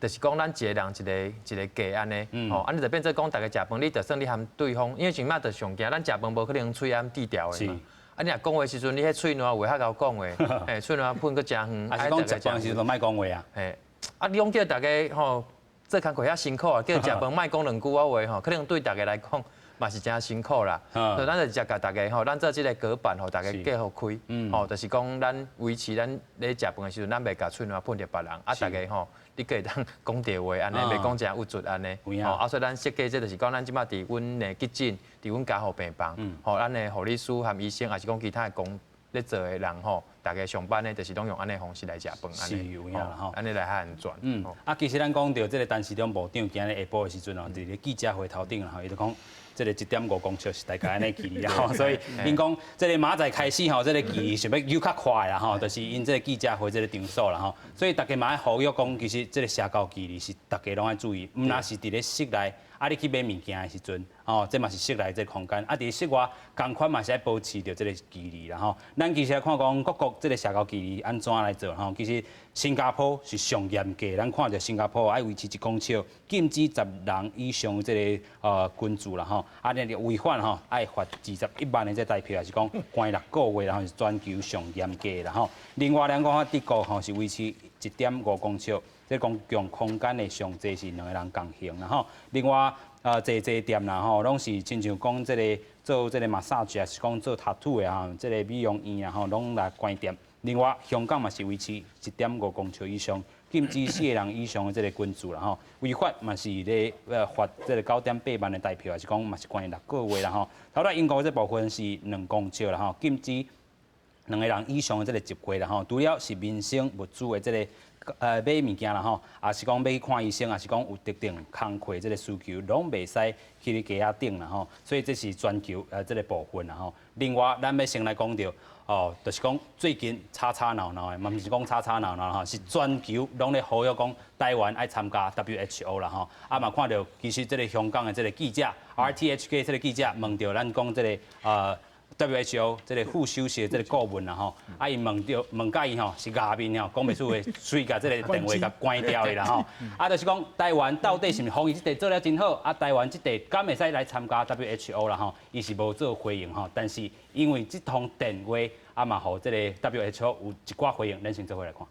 就是講咱一个人一个一个隔按呢，吼，啊你就變做講逐家食飯，你就算你含對方，因為像這馬就上驚，咱食飯無可能喙罨對牢的嘛。啊！你若講話時陣，你彼喙瀾會較𠢕講話，嘿，喙瀾噴閣誠遠。啊是講食飯時陣莫講話啊？嘿，啊，你講叫逐家吼做工課遐辛苦啊，叫食飯莫講兩句仔話吼，可能對逐家來講嘛是誠辛苦啦。所以咱就直接共逐家吼，咱做這个隔板，予逐家隔予開，吼，就是講咱維持咱咧食飯的時陣，咱袂共喙瀾噴著別人，啊，逐家吼，你閣會當講著話按呢，袂講誠鬱卒按呢，吼，啊，所以咱設計這就是講，咱這馬佇阮的急診，佇阮加護病房，吼，咱的護理師和醫生，抑是講其他的工咧做的人吼，逐家上班的，就是攏用按呢方式來食飯，是有影啦吼，按呢來較安全。嗯，啊，其實咱講著這個陳時中部長今日下晡的時陣哦，佇咧記者會頭頂啦吼，伊就講這個1.5公尺是大概按呢距離啦吼，所以𪜶講這個明仔載開始吼，這個距離想欲搝較快啦吼，就是𪜶這個記者會這個場所啦吼，所以大家嘛愛呼籲講，其實這個社交距離是逐家攏愛注意，毋但是佇咧室內，啊，你去買物件的時陣，吼，這嘛是室內這個空間，啊，佇室外仝款嘛是愛保持著這個距離啦吼。咱其實來看講各國這個社交距離按怎來做吼，其實新加坡是上嚴格，咱看著新加坡愛維持1公尺，禁止10人以上這個群聚啦吼，啊，若違反吼，愛罰21萬的這台幣，抑是講關6個月，然後是全球上嚴格的啦吼。另外，咱講德國吼是維持1.5公尺，這公共空間的上濟是兩個人仝行啦吼。另外，濟濟店啦吼，攏是親像講這個做這個 massage，抑是講做 tattoo 的吼，這個美容院啊吼，攏來關店。另外，香港嘛是維持1.5公尺以上，禁止四個人以上的這個群聚啦吼。違法嘛是咧罰這個9.8萬的台幣，抑是講嘛是關6個月啦吼。頭來英國這部分是2公尺啦吼，禁止兩個人以上的這個集會啦吼。除了是民生物資的這個買物件啦吼，抑是講欲去看醫生，抑是講有特定工課這個需求，攏袂使去咧街仔頂啦吼。所以這是全球這個部分啦吼。另外，咱欲先來講著。哦，就是講最近吵吵鬧鬧的，嘛毋是講吵吵鬧鬧吼，是全球攏咧呼籲講台灣愛參加 WHO 啦吼。啊嘛看著其實這個香港的這個記者 RTHK 這個記者問著咱講這個WHO 這個副首席的這個顧問啦吼，啊伊問著問甲伊吼是啞面吼，講袂出話，隨共這個電話共關掉的啦吼。啊，就是講台灣到底是毋是防疫這塊做了真好？啊，台灣這塊敢會使來參加 WHO 啦吼？伊是無做回應吼，但是因為這通電話啊嘛，予這個 WHO 有一寡回應，咱先做伙來看。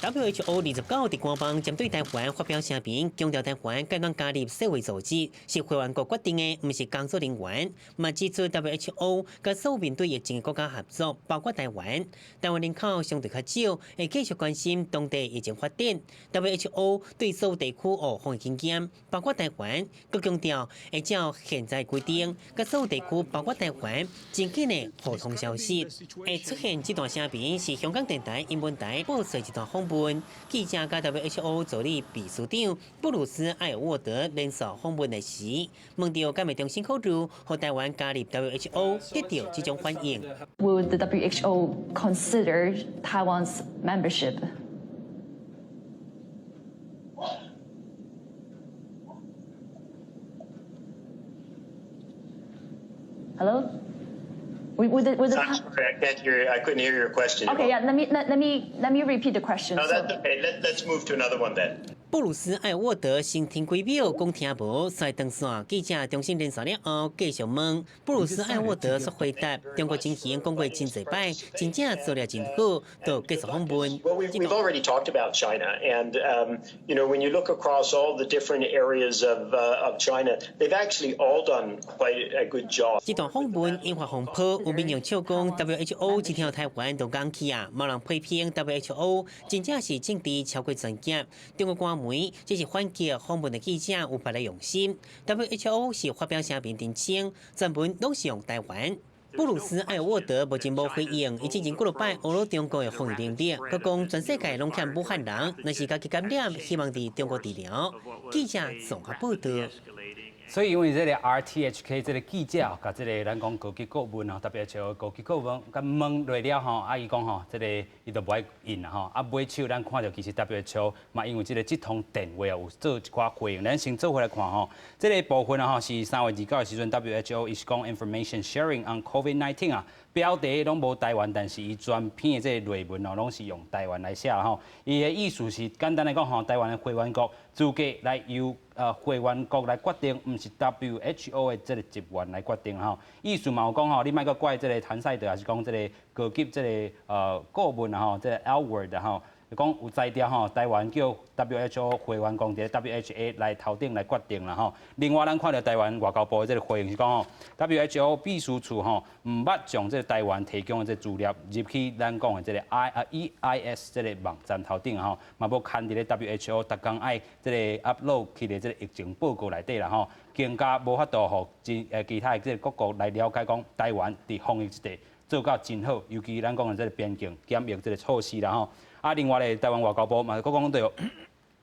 WHO 29佇官網針對台灣發表聲明，強調台灣敢當加入世衛組織是會員國決定的，毋是工作人員。嘛指出 WHO 佮所有面對疫情的國家合作，包括台灣。台灣人口相對較少，會繼續關心當地疫情發展。WHO 對所有地區學防疫經驗，包括台灣，閣強調會照現在規定，佮所有地區包括台灣，真緊的互通消息。會出現這段聲明是香港電台英文台報說一段訪問，記者佮 WHO 助理秘書長布魯斯艾爾沃德連續訪問的時，問著敢會重新考慮予台灣加入 WHO，得著這種反應。 Would the WHO consider Taiwan's membership? Hello? Would the I'm sorry, I can't hear. I couldn't hear your question. Okay, yeah. Let me repeat the question. No, that's okay. Let's move to another one then. 布魯斯艾沃德先停幾秒講聽無，煞斷線。記者重新連線了後，繼續問布魯斯艾沃德煞回答：中國情形講過真濟擺，真正做了真好，就結束訪問。 Well, we've already talked about China, and when you look across all the different areas of China, they've actually all done quite a good job. 這段訪問引發風波，有民眾笑講 WHO 一聽台灣就講起啊，嘛人批評 WHO 真正是政治超過專業。中國官媒這是反擊訪問的記者有別个用心。WHO 是發表聲明澄清，全文攏是用台灣。布魯斯艾沃德目前無回應，伊之前幾落擺呵咾中國的防疫能力，閣講全世界攏欠武漢人，若是家己感染，希望佇中國治療。記者綜合報導。所以因為這個 RTHK 這個記者共這個咱講高級顧問吼，WHO 高級顧問共問落了吼，啊伊講吼，這個伊就無愛應啦吼，啊尾手咱看著其實 WHO 嘛因為這個這通電話有做一寡回應，咱先做伙來看吼，這個部分啊吼是3月29的時陣 WHO 伊是講 information sharing on COVID-19 啊，標題攏無台灣，但是伊全篇的這個內文哦，攏是用台灣來寫吼，伊的意思是簡單來講吼，台灣的會員國資格來由會員國來決定，毋是 WHO 的這個職員來決定吼。意思嘛有講吼，你莫閣怪這個譚賽德，抑是講這個高級這個顧問吼，這個 Aylward 吼，講有才調吼，台灣叫 WHO 會員國佇 WHA 來頭頂來決定啦吼。另外，咱看著台灣外交部的這個回應是講吼，WHO 秘書處吼，毋捌將這個台灣提供的這個資料入去咱講的這個 I 啊 EIS 這個網站頭頂吼，嘛無刊佇咧 WHO 逐工愛這個 upload 去的這個疫情報告內底啦吼，更加無法度予真其他的這個各國來了解講台灣佇防疫這塊做到真好，尤其咱講的這个邊境檢疫這个措施啦吼。啊，另外咧，台灣外交部嘛閣講著，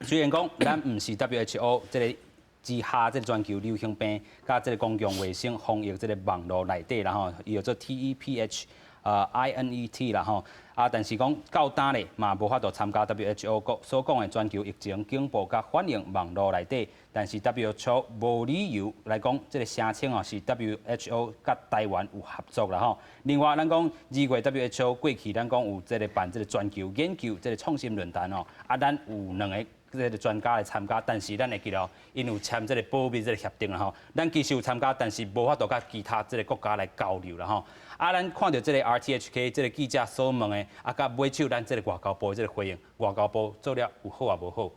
雖然講咱毋是 WHO 這个之下這个全球流行病佮這个公共衛生防疫這个網路內底啦吼，伊叫做 TEPH INET 啦吼。啊，但是講到今咧嘛無法度參加 WHO 國所講的全球疫情警報佮反應網路內底，但是 WHO 無理由來講這个聲稱哦是 WHO 佮台灣有合作啦吼。另外，咱講二月 WHO 過去咱講有這个辦這个全球研究這个創新論壇哦，啊，咱有兩个這个專家來參加，但是咱會記得，𪜶有簽這个保密這个協定啦吼。咱其實有參加，但是無法度佮其他這个國家來交流啦吼。啊，咱看著這个 RTHK 這个記者所問的，啊，佮尾手咱這个外交部的這个回應，外交部做了有好抑無好？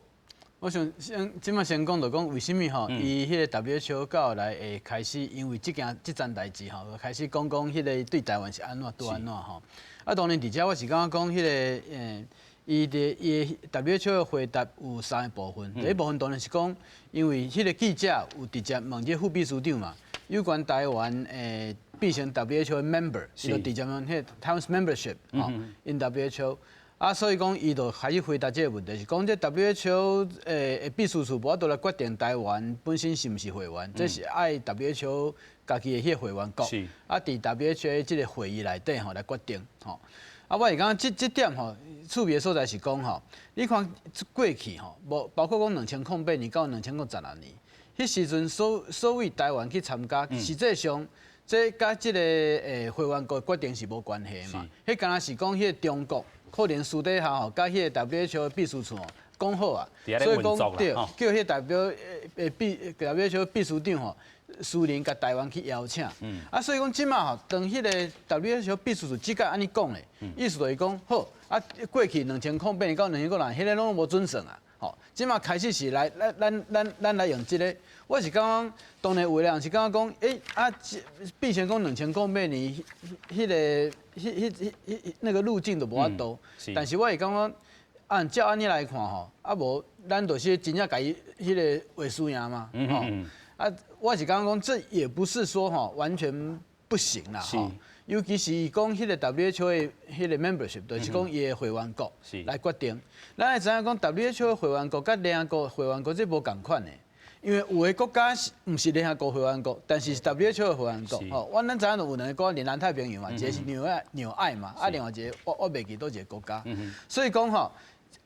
我想先這擺先講就講為啥物吼，伊彼个 WHO 到後來會開始因為這件這樁代誌吼，開始講講彼个對台灣是按怎對按怎吼。啊，當然佇遮我是感覺講彼个伊佇伊 WHO 的回答有三个部分，第一部分當然是講，因為彼个記者有直接問這副秘書長嘛，有關台灣變成 WHO member，伊就直接問彼個 Taiwan's membership 吼 in WHO。啊，所以講伊就開始回答這個問題，是講這 WHO 的秘書處無法度來決定台灣本身是毋是會員，這是愛 WHO 家己的彼個會員國，啊，佇 WHO 這个會議內底吼來決定吼。啊，我是感覺這這點吼，趣味的所在是講吼，你看過去吼，無包括講2008年到2016年，彼時陣所謂台灣去參加，實際上這佮這个會員國決定是無關係的嘛。彼敢若是講彼個中國可能私底下吼，佮彼個 WHO 秘書處吼講好啊，所以講對，叫彼代表秘 WHO 秘書長吼，私人共台灣去邀請。啊，所以講這擺吼，當彼个 WHO 秘書處這個按呢講咧，意思就是講好啊，過去2008年到2006，彼个攏無準算啊。吼，這擺開始是來，咱咱咱咱來用這个，我是感覺當然有的人是感覺講，欸啊，變成講2008年，彼个、彼、彼、彼、彼那個路徑都無法度。但是我會感覺，按照按呢來看吼，啊無，咱就是真正共伊彼个畫輸贏嘛，吼。啊，我是感覺講，這也不是說吼完全不行啦，吼。尤其是講彼個 WHO 的彼個 membership，就是講伊的會員國來決定。咱會知影講 WHO 的會員國佮聯合國會員國這無仝款的，因為有的國家是毋是聯合國會員國，但是是 WHO 的會員國。吼，阮咱知影有兩個國家，南太平洋嘛，一個是紐愛紐愛嘛，啊，另外一個我袂記佗一個國家。所以講吼，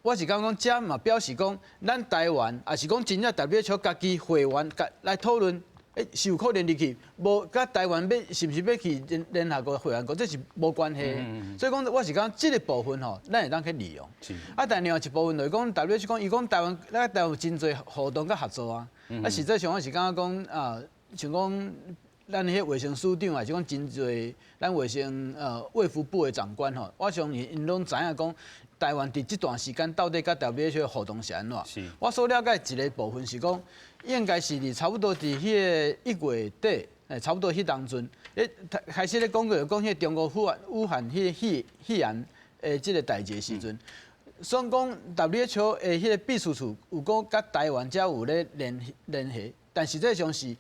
我是感覺講，這嘛表示講，咱台灣也是講真正 WHO 家己會員來討論。欸，是有可能入去，無佮台灣欲是毋是欲去聯聯合國會員國，這是無關係。所以講，我是講這个部分吼，咱會當去利用。啊，但另外一部分就是講，WHO 講，伊講台灣，咱台灣有真濟互動佮合作啊。啊，實際上我是感覺講啊，像講咱彼衛生署長，還是講真濟咱衛生衛福部的長官吼，我相信𪜶攏知影講，台灣佇這段時間到底佮 WHO 互動是按怎。我所了解一个部分是講，應該是佇差不多佇彼个1月底，差不多彼當陣，欸，開始咧講過，講彼个中國武漢武漢彼個肺肺炎的這个代誌的時陣，所以講 WHO 的彼个秘書處有講佮台灣遮有咧聯聯繫，但實際上是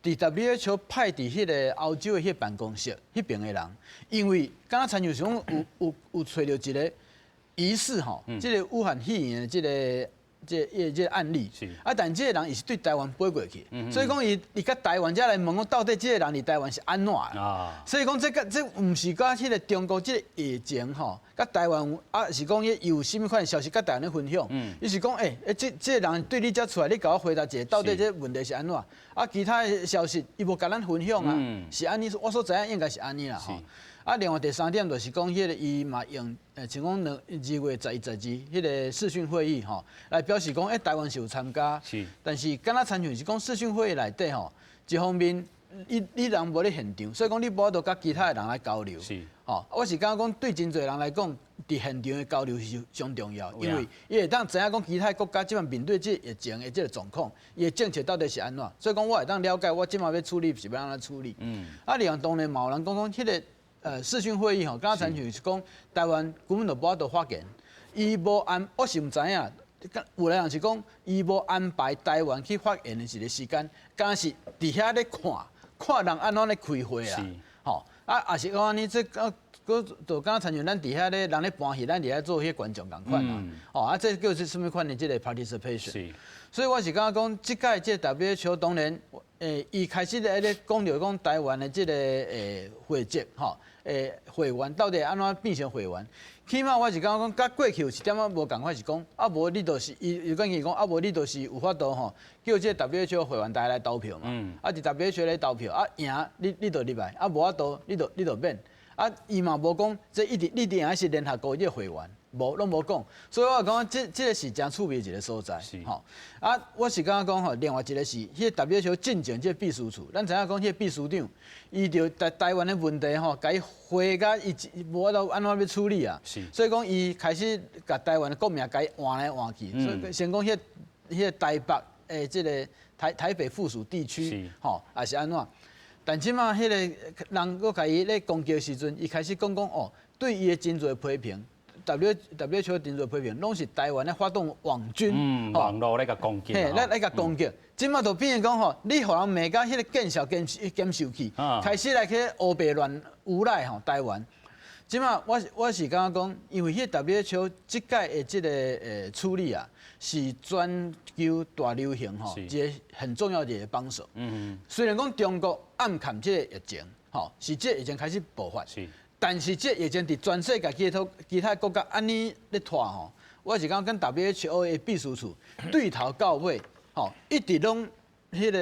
佇 WHO 派佇彼个歐洲的彼個辦公室彼爿的人，因為敢若親像是講有有有揣著一个疑似吼，這个武漢肺炎的這个。這這這個案例，啊，但這个人伊是對台灣飛過去，所以講伊伊佮台灣遮來問講，到底這個人佇台灣是按怎？所以講這個這毋是佮彼个中國這个疫情吼，佮台灣啊是講伊有啥物款消息佮台灣咧分享，伊是講欸，這這个人對你遮出來，你共我回答一下，到底這個問題是按怎？啊，其他的消息伊無共咱分享啊，是按呢，我所知影應該是按呢啦吼。啊，另外第三點就是講，彼个伊嘛用，像講2月11、12彼个視訊會議吼，來表示講，欸，台灣是有參加，但是敢若親像是講視訊會議內底吼，一方面你你人無咧現場，所以講你無法度佮其他的人來交流。吼，我是感覺講對真濟人來講，佇現場的交流是上重要，因為伊會當知影講其他國家這擺面對這疫情的這个狀況，伊的政策到底是按怎，所以講我會當了解我這擺欲處理是欲按怎處理。啊，另外當然嘛有人講講彼个視訊會議吼，敢若親像是講台灣根本就無法度發言，伊無安，我是毋知影，有的人是講伊無安排台灣去發言的一个時間，敢若是佇遐咧看，看人按怎咧開會啦，吼。啊，也是講按呢，這啊，閣就敢若親像咱佇遐咧，人咧搬戲，咱佇遐做彼觀眾仝款啊。哦，啊，這叫做啥物款的這個 participation。所以我是感覺講，這屆這 WHO 當然，伊開始咧咧講著講台灣的這個會籍吼，會員到底按怎變成會員？起碼我是感覺講，佮過去有一點仔無仝款是講，啊無你就是伊伊講伊講，啊無你就是有法度吼，叫這個 WHO 會員大家來投票嘛。啊，佇 WHO 來投票，啊贏你就入來，啊無法度你就免。啊，伊嘛無講這一定你一定愛是聯合國這個會員，無攏無講。所以我講這個是誠趣味的一個所在。吼，啊，我是感覺講吼，另外一個是彼個 WHO 進前這個秘書處，咱知影講彼個秘書長，伊就台灣的問題吼，共伊回甲伊無法度按怎欲處理啊。所以講伊開始共台灣的國名共伊換來換去，所以先講彼個台北的這個台北附屬地區，吼，抑是按怎？但這馬彼個人閣共伊咧攻擊的時陣，伊開始講講哦，對伊的真濟批評，WHO 真濟批評，攏是台灣咧發動網軍，網路咧共攻擊，嘿，來共攻擊。這馬就變成講吼，你予人罵甲彼個見笑兼兼受氣，開始來去烏白亂誣賴吼台灣。這馬我是感覺講，因為彼個 WHO 這屆的這個處理啊，是全球大流行吼一個很重要的一個幫手。雖然講中國暗崁這個疫情，吼是這個疫情開始爆發，但是這個疫情佇全世界其他國家按呢咧拖吼，我是感覺跟 WHO 的秘書處對頭到尾，吼一直攏彼個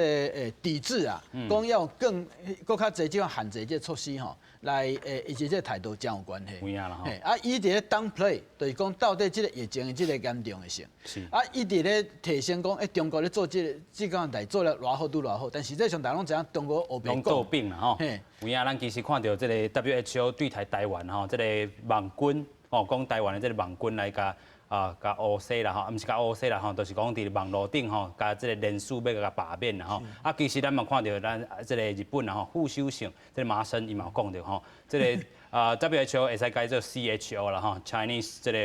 抵制啊，講要更閣較濟這種限制這個措施吼。來以及這個態度真有關係。嘿，啊，伊佇咧 downplay，就是講到底這個疫情的這個嚴重的性。啊，伊佇咧提升講，中國咧做這個這項代做了偌好拄偌好，但實際上大家攏知影中國烏白講。攏倒反啦吼。有影咱其實看著這個 WHO 對台台灣吼，這個網軍吼，講台灣的這個網軍來共啊，共烏西啦吼，毋是共烏西啦吼，就是講佇網路頂吼，共這個連署欲共罷免啦吼。啊，其實咱嘛看著咱這個日本啦吼，副首相這個麻生伊嘛有講著吼，這個啊 WHO 會使改做 CHO 啦吼，Chinese 這個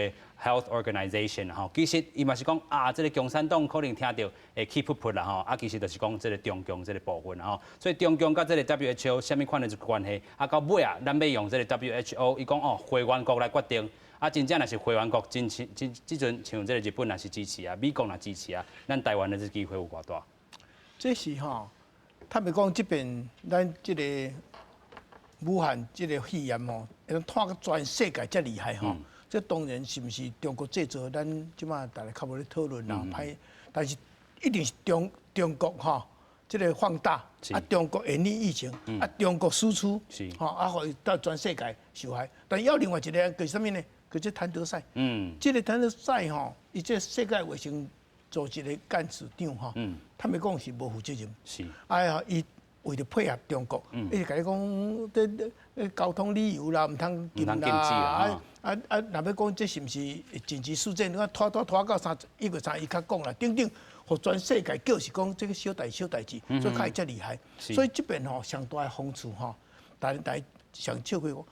Health Organization 吼。其實伊嘛是講啊，這個共產黨可能聽著會氣噗噗啦吼。啊，其實就是講這個中共這個部分啦吼。所以中共佮這個 WHO 啥物款的一個關係？啊，到尾啊，咱欲用這個 WHO，伊講哦，會員國來決定。啊，真正若是會員國真真這這陣像這個日本若是支持啊，美國若支持啊，咱台灣的這機會有偌大？這是吼，坦白講，這邊咱這個武漢這個肺炎吼，會當拖到全世界遮厲害吼。這當然是毋是中國製造，咱這馬大家較無咧討論啦，歹，但是一定是中國吼，這個放大，啊，中國演繹疫情，啊，中國輸出，吼，啊，予到全世界受害。但還有另外一個就是啥物呢？叫做譚德塞，這個譚德塞吼，伊這世界衛生組織的幹事長吼，他們講是無負責任。哎呀，伊為著配合中國，伊就共你講，這交通理由啦，毋通禁啦，啊啊啊！若欲講這是毋是緊急事件？你看拖拖拖到1月3，伊較講啦，等等，予全世界叫是講這個小代小代誌，所以較會遮厲害。所以這邊吼上大的諷刺吼，大家上笑開講。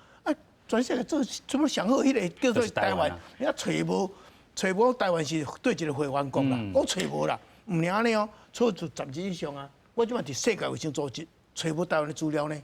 全世界做做麼上好，彼個叫做台灣，你啊揣無揣無台灣是對一個會員國啦，講揣無啦，毋爾按呢哦，錯就十日以上啊。我這擺佇世界衛生組織揣無台灣的資料呢。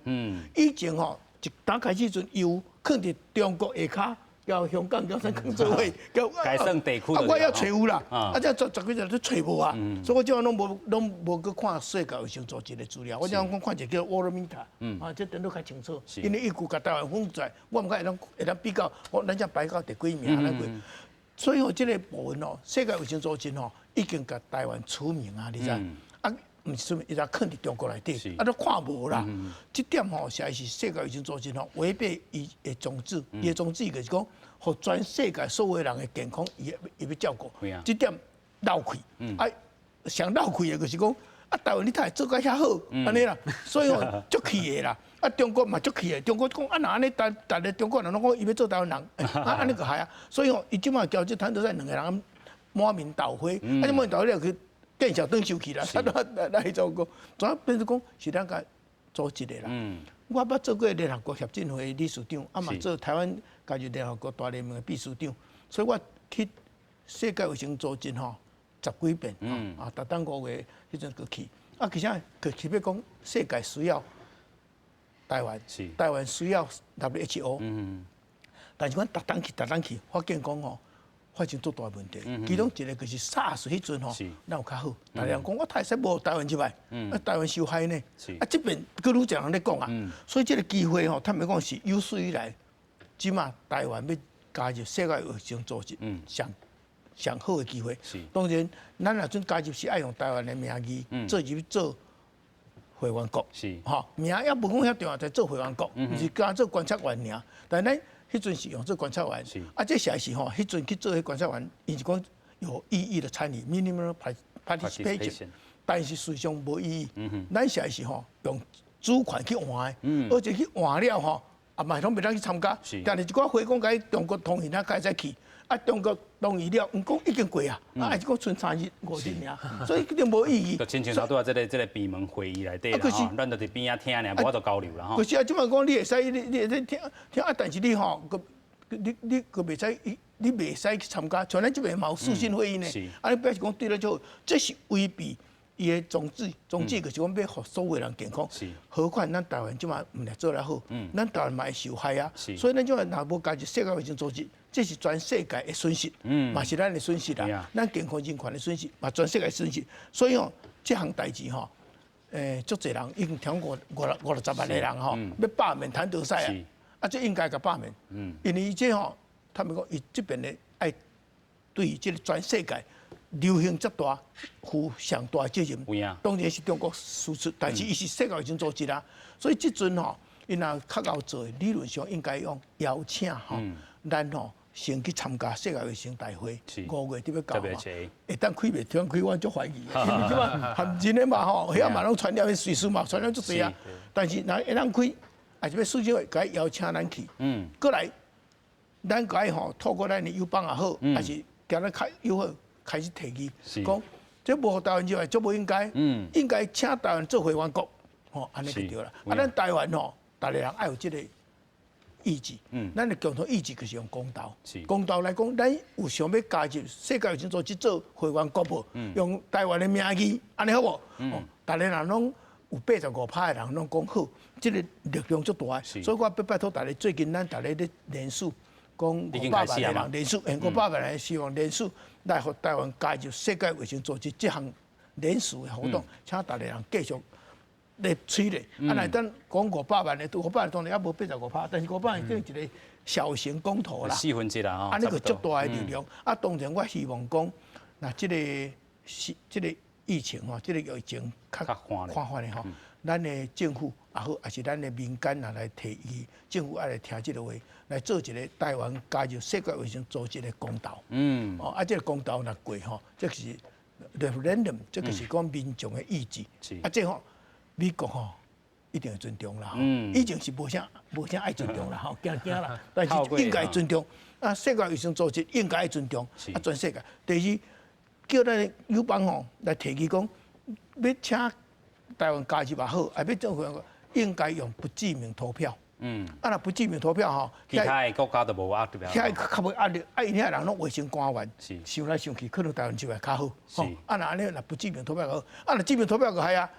以前吼一打開始陣油囥佇中國下跤，交香港交啥囥做伙，交該算地區。啊，我也揣有啦，啊，這十幾日都揣無啊，所以我這擺攏無閣看世界衛生組織的資料，我這講看一個叫 Worldometer，啊，這電腦較清楚，因為伊有共台灣分出來，我毋敢會當比較，我咱這排到第幾名，咱幾，所以吼，這個部分哦，世界衛生組織吼已經共台灣除名啊，你知？啊，毋是除名，伊就囥佇中國內底，啊，都看無啦。這點吼實在是世界衛生組織吼違背伊的宗旨，伊的宗旨就是講，予全世界所有人的健康，伊欲照顧。這點漏氣，啊，上漏氣的就是講，啊，台灣你睇做甲遐好，按呢啦，所以吼足氣的啦。啊，中國嘛足氣的，中國講啊，若按呢，逐逐个中國人攏講伊欲做台灣人，啊，按呢就害啊。所以吼，伊這擺交這譚德塞兩個人滿面豆花，啊，這滿面豆花了去見笑轉生氣啦，來來做講，怎變做講是咱共組織的啦。我捌做過聯合國協進會理事長，啊嘛做台灣加入聯合國大聯盟的秘書長，所以我去世界衛生組織吼十幾遍，啊，逐冬5月彼陣閣去，啊，其實佢特別講世界需要台灣，台灣需要 WHO。但是阮逐冬去，逐冬去，發現講吼，發生足大問題。其中一個就是 SARS 彼陣吼，咱有較好。逐家人講我太使無台灣入來，啊台灣受害呢。啊這邊閣愈濟人咧講啊，所以這個機會吼，坦白講是有史以來，這馬台灣欲加入世界衛生組織，上上好的機會。當然，咱若準加入是愛用台灣的名義做入做會員國。吼，名猶無講遐重要，就做會員國，毋是敢做觀察員爾。但咱彼陣是用做觀察員，啊，這實在是吼，彼陣去做彼觀察員，伊是講有意義的參與（minimal participation），但是實際上無意義。咱實在是吼用主權去換的，而且去換了吼，啊嘛攏袂當去參加。但是一寡會講共中國同意，咱才會使去。啊，中國同意了，毋過已經過啊，啊，還是講賰3日5日爾，所以一定無意義。就親像頭拄仔這個閉門會議內底啦吼，咱就佇邊仔聽爾，無法度交流啦吼。可是啊，這擺講你會使，你會使聽聽啊，但是你吼，閣你閣袂使，你袂使去參加，像咱這邊嘛有視訊會議呢。啊，你表示講對了就這是違背伊的宗旨，宗旨就是講欲予所有人健康。何況咱台灣這擺毋但做得好，咱台灣嘛會受害啊。所以咱這擺若無加入世界衛生組織，這是全世界的損失，嘛是咱的損失啦。咱健康人權的損失，嘛全世界損失。所以吼，這項代誌吼，足濟人已經聽過五六十萬個人吼，欲罷免譚德塞啊，啊，這應該共罷免。因為這吼，他們講伊這邊的愛對這個全世界流行這大，負上大責任。當然是中國輸出，但是伊是世界衛生組織啦，所以這陣吼，伊若較𠢕做，理論上應該用邀請吼，咱吼先去參加世界衛生大會，5月佇欲到嘛，會當開袂當開，我足懷疑的。因為這擺含真的嘛吼，遐嘛攏傳染，隨時嘛傳染足濟啊。但是若會當開，抑是欲視訊會共伊邀請咱去。過來，咱共伊吼透過咱的友邦也好，抑是共咱較友好開始提議，講這無予台灣入來，足無應該。應該請台灣做會員國，吼，按呢就對啦。啊，咱台灣吼，逐個人愛有這個意志。咱的共同意志就是用公投。公投來講，咱有想欲加入世界衛生組織做會員國無？用台灣的名義，按呢好無？逐個人攏有85%的人攏講好，這個力量足大。所以我欲拜託大家，最近咱逐家咧聯署，講500萬個人聯署，500萬人希望聯署來予台灣加入世界衛生組織這項聯署的活動，請逐家人繼續咧催咧。啊，若等講五百萬的，五百萬當然猶無八十五趴，但是500萬等於一個小型公投啦。四分之一啦，按呢個足大的力量。啊，當然我希望講，若這個是這個疫情吼，這個疫情較緩緩的吼，咱的政府也好，抑是咱的民間也來提議，政府愛來聽這個話，來做一個台灣加入世界衛生組織的公投。哦，啊，這個公投若過吼，這是 referendum，這個是講民眾的意志。啊，這吼美國吼一定會尊重啦。以前是無啥無啥愛尊重啦，吼，驚驚啦，但是應該尊重。啊，世界衛生組織應該愛尊重。啊，全世界。第二，叫咱友邦吼來提議講，欲請台灣加入也好，抑欲做會員國，應該用不記名投票。啊，若不記名投票吼，其他的國家都無壓力。遐較無壓力，啊，𪜶遐人攏衛生官員，想來想去，可能台灣就會較好。啊，若按呢，若不記名投票好，啊，若記名投票就害啊。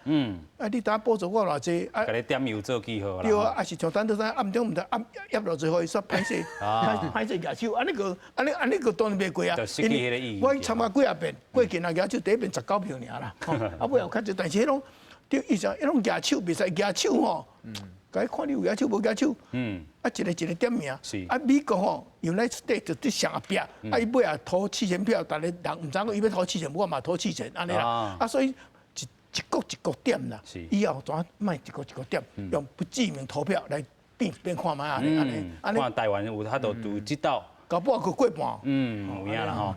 啊，你當補助我偌濟，啊，共你點油做記號啦。對啊，啊是像陳德山暗中毋知按壓落最後，伊煞歹勢，歹勢舉手，按呢閣，按呢按呢閣當然袂過啊。就失去彼個意義。我去參加幾仔遍，過近啊舉手第一遍19票爾啦，啊尾後較濟，但是彼攏，對，伊啥，彼攏舉手袂使舉手吼。共伊看你有舉手無舉手，啊一個一個點名，啊美國吼，United States 佇上後壁，啊伊尾仔投7000票，逐個人毋知影伊欲投四千，我嘛投四千，按呢啦，啊所以一一國一國點啦，以後怎莫一國一國點，用不記名投票來變變看覓按呢按呢，按呢。看台灣有法度拄這道。搞不好閣過半。嗯，有影啦吼。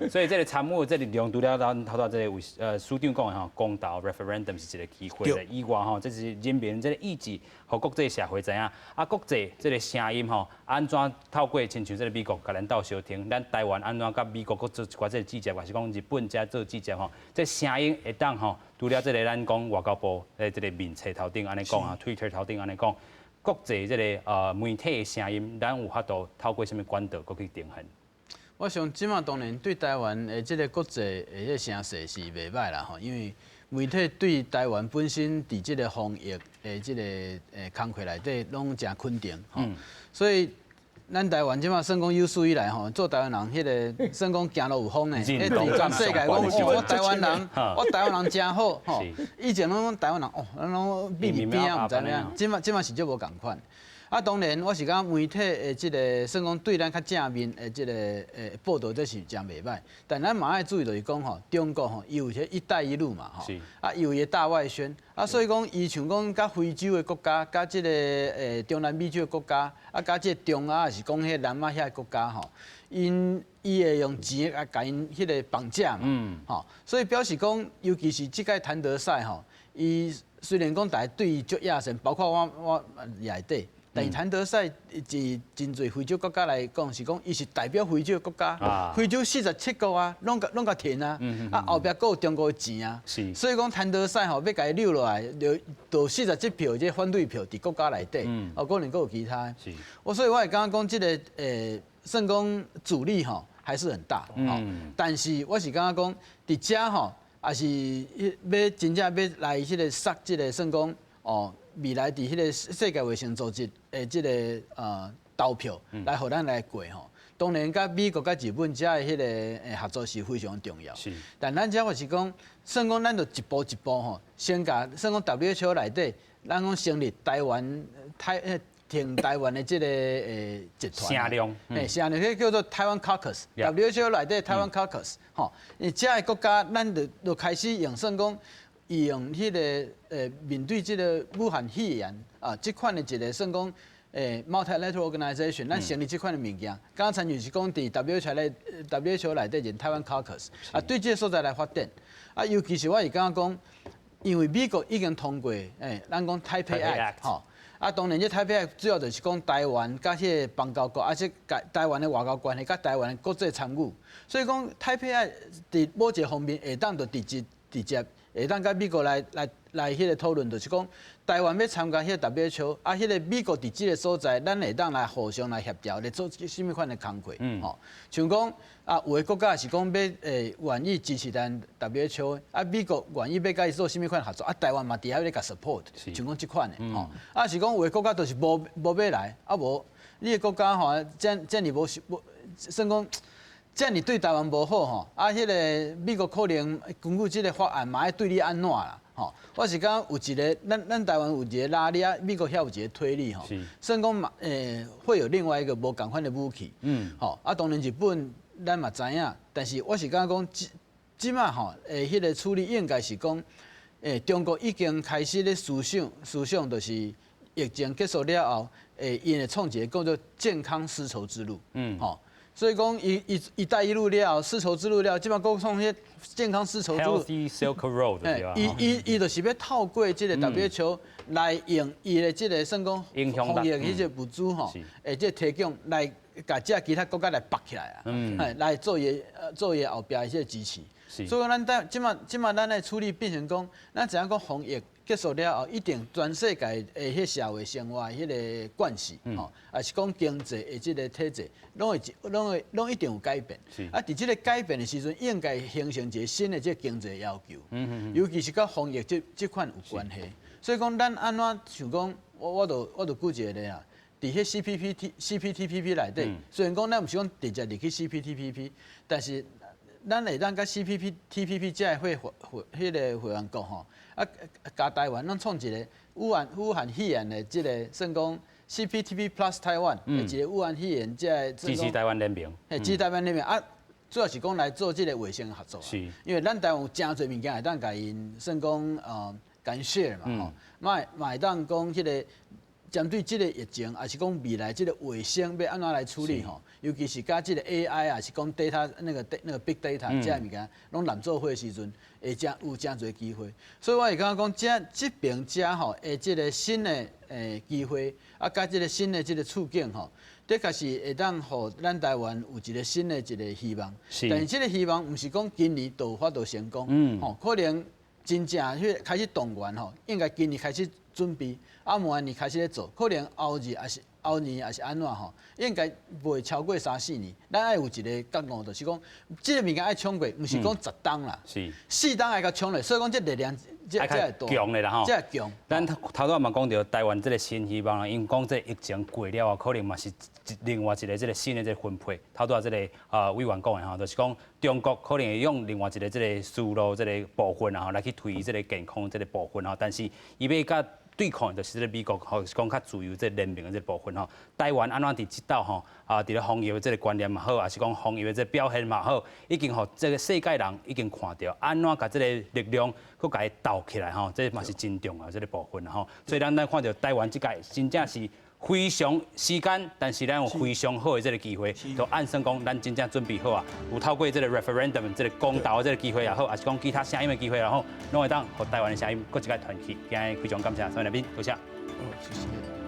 所以這個參與這個力量，除了咱頭拄這個署長講的吼，公投 referendum 是一個機會的以外吼，這是人民這個意志，予國際社會知影。啊，國際這個聲音吼，按怎透過親像這個美國共咱鬥相聽，咱台灣按怎佮美國閣做一寡這個指責，抑是講日本遮做指責吼，這聲音會當吼，除了這個咱講外交部的這個面冊頭頂按呢講啊，Twitter 頭頂按呢講。國際這個媒體的聲音，咱有法度透過啥物管道閣去呈現？我想這馬當然對台灣的這個國際的這個聲勢是袂䆀啦吼，因為媒體對台灣本身佇這个防疫的這个工課內底，攏誠肯定吼。所以咱台灣這馬算講有史以來吼，做台灣人彼个算講行路有風呢。彼佇全世界講，我台灣人，我台灣人誠好吼。以前攏講台灣人哦，咱攏秘密邊仔毋知影，這馬是足無仝款。啊，當然我是感覺媒體的這个算講對咱較正面的這个報導，這是誠袂䆀。但咱嘛愛注意，就是講吼，中國吼，伊有彼一帶一路嘛吼，啊，伊有伊大外宣，啊，所以講伊像講佮非洲的國家，佮這个中南美洲的國家，啊，佮這个中亞，抑是講彼南亞遐个國家吼，𪜶伊會用錢來共𪜶彼个綁架嘛，吼，所以表示講，尤其是這屆譚德塞吼，伊雖然講大家對伊足野心，包括我也內底。但是譚德塞佇真濟非洲國家來講，是講伊是代表非洲國家，非洲47國啊，攏共攏共填啊，啊後壁閣有中國的錢啊，所以講譚德塞吼欲共伊溜落來，就47票這反對票佇國家內底，哦可能閣有其他。我所以我會感覺講這个算講阻力吼還是很大，但是我是感覺講佇遮吼，也是欲真正欲來彼个殺這个算講哦。未來佇彼个世界衛生組織的這个投票，來予咱來過吼。當然，佮美國佮日本遮的彼个合作是非常重要。但咱遮我是講，算講咱就一步一步吼，先共算講 WHO 內底，咱講成立台灣台挺台灣的這个集團。聲量。聲量，彼叫做台灣 Caucus，WHO 內底台灣 Caucus，吼，𪜶遮个國家，咱就開始用算講。用彼个面對這个武漢肺炎啊，這款的一个算講multilateral organization，咱成立這款的物件，敢親像是講佇 WHO 內底認台灣 Caucus 啊，對這个所在來發展啊，尤其是我是感覺講，因為美國已經通過咱講 Taipei Act 吼，啊，當然這 Taipei Act 主要就是講台灣佮彼個邦交國，啊，這台灣的外交關係，佮台灣的國際參與，所以講 Taipei Act 佇某一個方面會當就直接直接。會當佮美國來彼个討論，就是講台灣欲參加彼个 WHO，啊，彼个美國佇這个所在，咱會當來互相來協調，來做啥物款的工課，吼。像講啊，有的國家是講欲願意支持咱 WHO，啊，美國願意欲佮伊做啥物款合作，啊，台灣嘛佇遐咧共 support，像講這款的，吼。啊，是講有的國家就是無欲來，啊無，你的國家吼，遮爾無無，算講。遮爾對台灣無好吼，啊，彼个美國可能根據這个法案嘛愛對你按怎啦，吼。我是感覺有一个，咱台灣有一个拉力啊，美國遐有一个推力吼，算講嘛，會有另外一个無仝款的武器，吼。啊，當然日本咱嘛知影，但是我是感覺講，這這馬吼，彼个處理應該是講，中國已經開始咧思想，思想就是疫情結束了後，𪜶會創一個叫做健康絲綢之路，吼。所以講，伊一帶一路了，絲綢之路了，這馬閣創彼健康絲綢之路。 Healthy Silk Road 對吧？伊就是欲透過這个 WHO 來用伊的這个算講防疫彼个物資吼，這個提供來共這其他國家來綁起來啊，來做伊後壁的這个支持。所以講，咱這馬咱的處理變成講，咱知影講防疫結束了後，一定全世界的彼社會生活的彼个慣勢，吼，抑是講經濟的這个體制，攏會攏一定有改變。啊，佇這个改變的時陣，應該形成一个新的這个經濟要求，尤其是佮防疫這款有關係。所以講，咱按怎想講，我就舉一个例啊，佇彼 C P P T C P T P P 內底，雖然講咱毋是講直接入去 C P T P P，但是咱會當佮 C P P T P P 這个會彼个會員國吼，啊，佮台灣攏創一个武漢肺炎的這个算講 C P T P Plus 台灣的一个武漢肺炎這个支持台灣聯盟，嘿，支持台灣聯盟啊，主要是講來做這个衛生合作，因為咱台灣有誠濟物件會當共𪜶算講共𪜶 share 嘛吼，嘛會當講彼个針對這个疫情，抑是講未來這个衛生欲按怎來處理吼，尤其是佮這个 AI 抑是講 data 那個 big data 這个物件，攏攬做伙的時陣，會誠有誠濟機會。所以我會感覺講，這這爿遮吼，的這个新的機會，啊，佮這个新的這个處境吼，的確是會當予咱台灣有一个新的一个希望。但是這个希望毋是講今年就有法度成功，吼，可能真正彼開始動員吼，應該今年開始。準備，啊，明年開始咧做，可能後日抑是後年抑是按怎吼，應該袂超過三四年。咱愛有一個覺悟，就是講，這個物件愛衝過，毋是講10冬啦，4冬愛共衝咧，所以講這力量這這會大，強的啦吼，這會強。咱頭拄仔嘛講著台灣這個新希望啦，因講這疫情過了啊，可能嘛是另外一個這個新的這個分配。頭拄仔這個委員講的吼，就是講中國可能會用另外一個這個思路這個部分啊，來去推這個健康這個部分吼，但是伊欲佮對抗就是這個美國吼，是講較自由這個聯盟的這個部分吼。台灣按怎佇這道吼啊，佇咧防疫的這個觀念嘛好，抑是講防疫的這個表現嘛好，已經予這個世界人已經看著按怎共這個力量閣共伊鬥起來吼，這嘛是真重要這個部分吼。所以咱看著台灣這屆真正是非常時間，但是咱有非常好的這個機會，就按算講咱真正準備好啊，有透過這個 referendum 這個公投的這個機會也好，抑是講其他聲音的機會也好，攏會當予台灣的聲音閣一擺傳去。今日非常感謝三位來賓，多謝。哦，謝謝。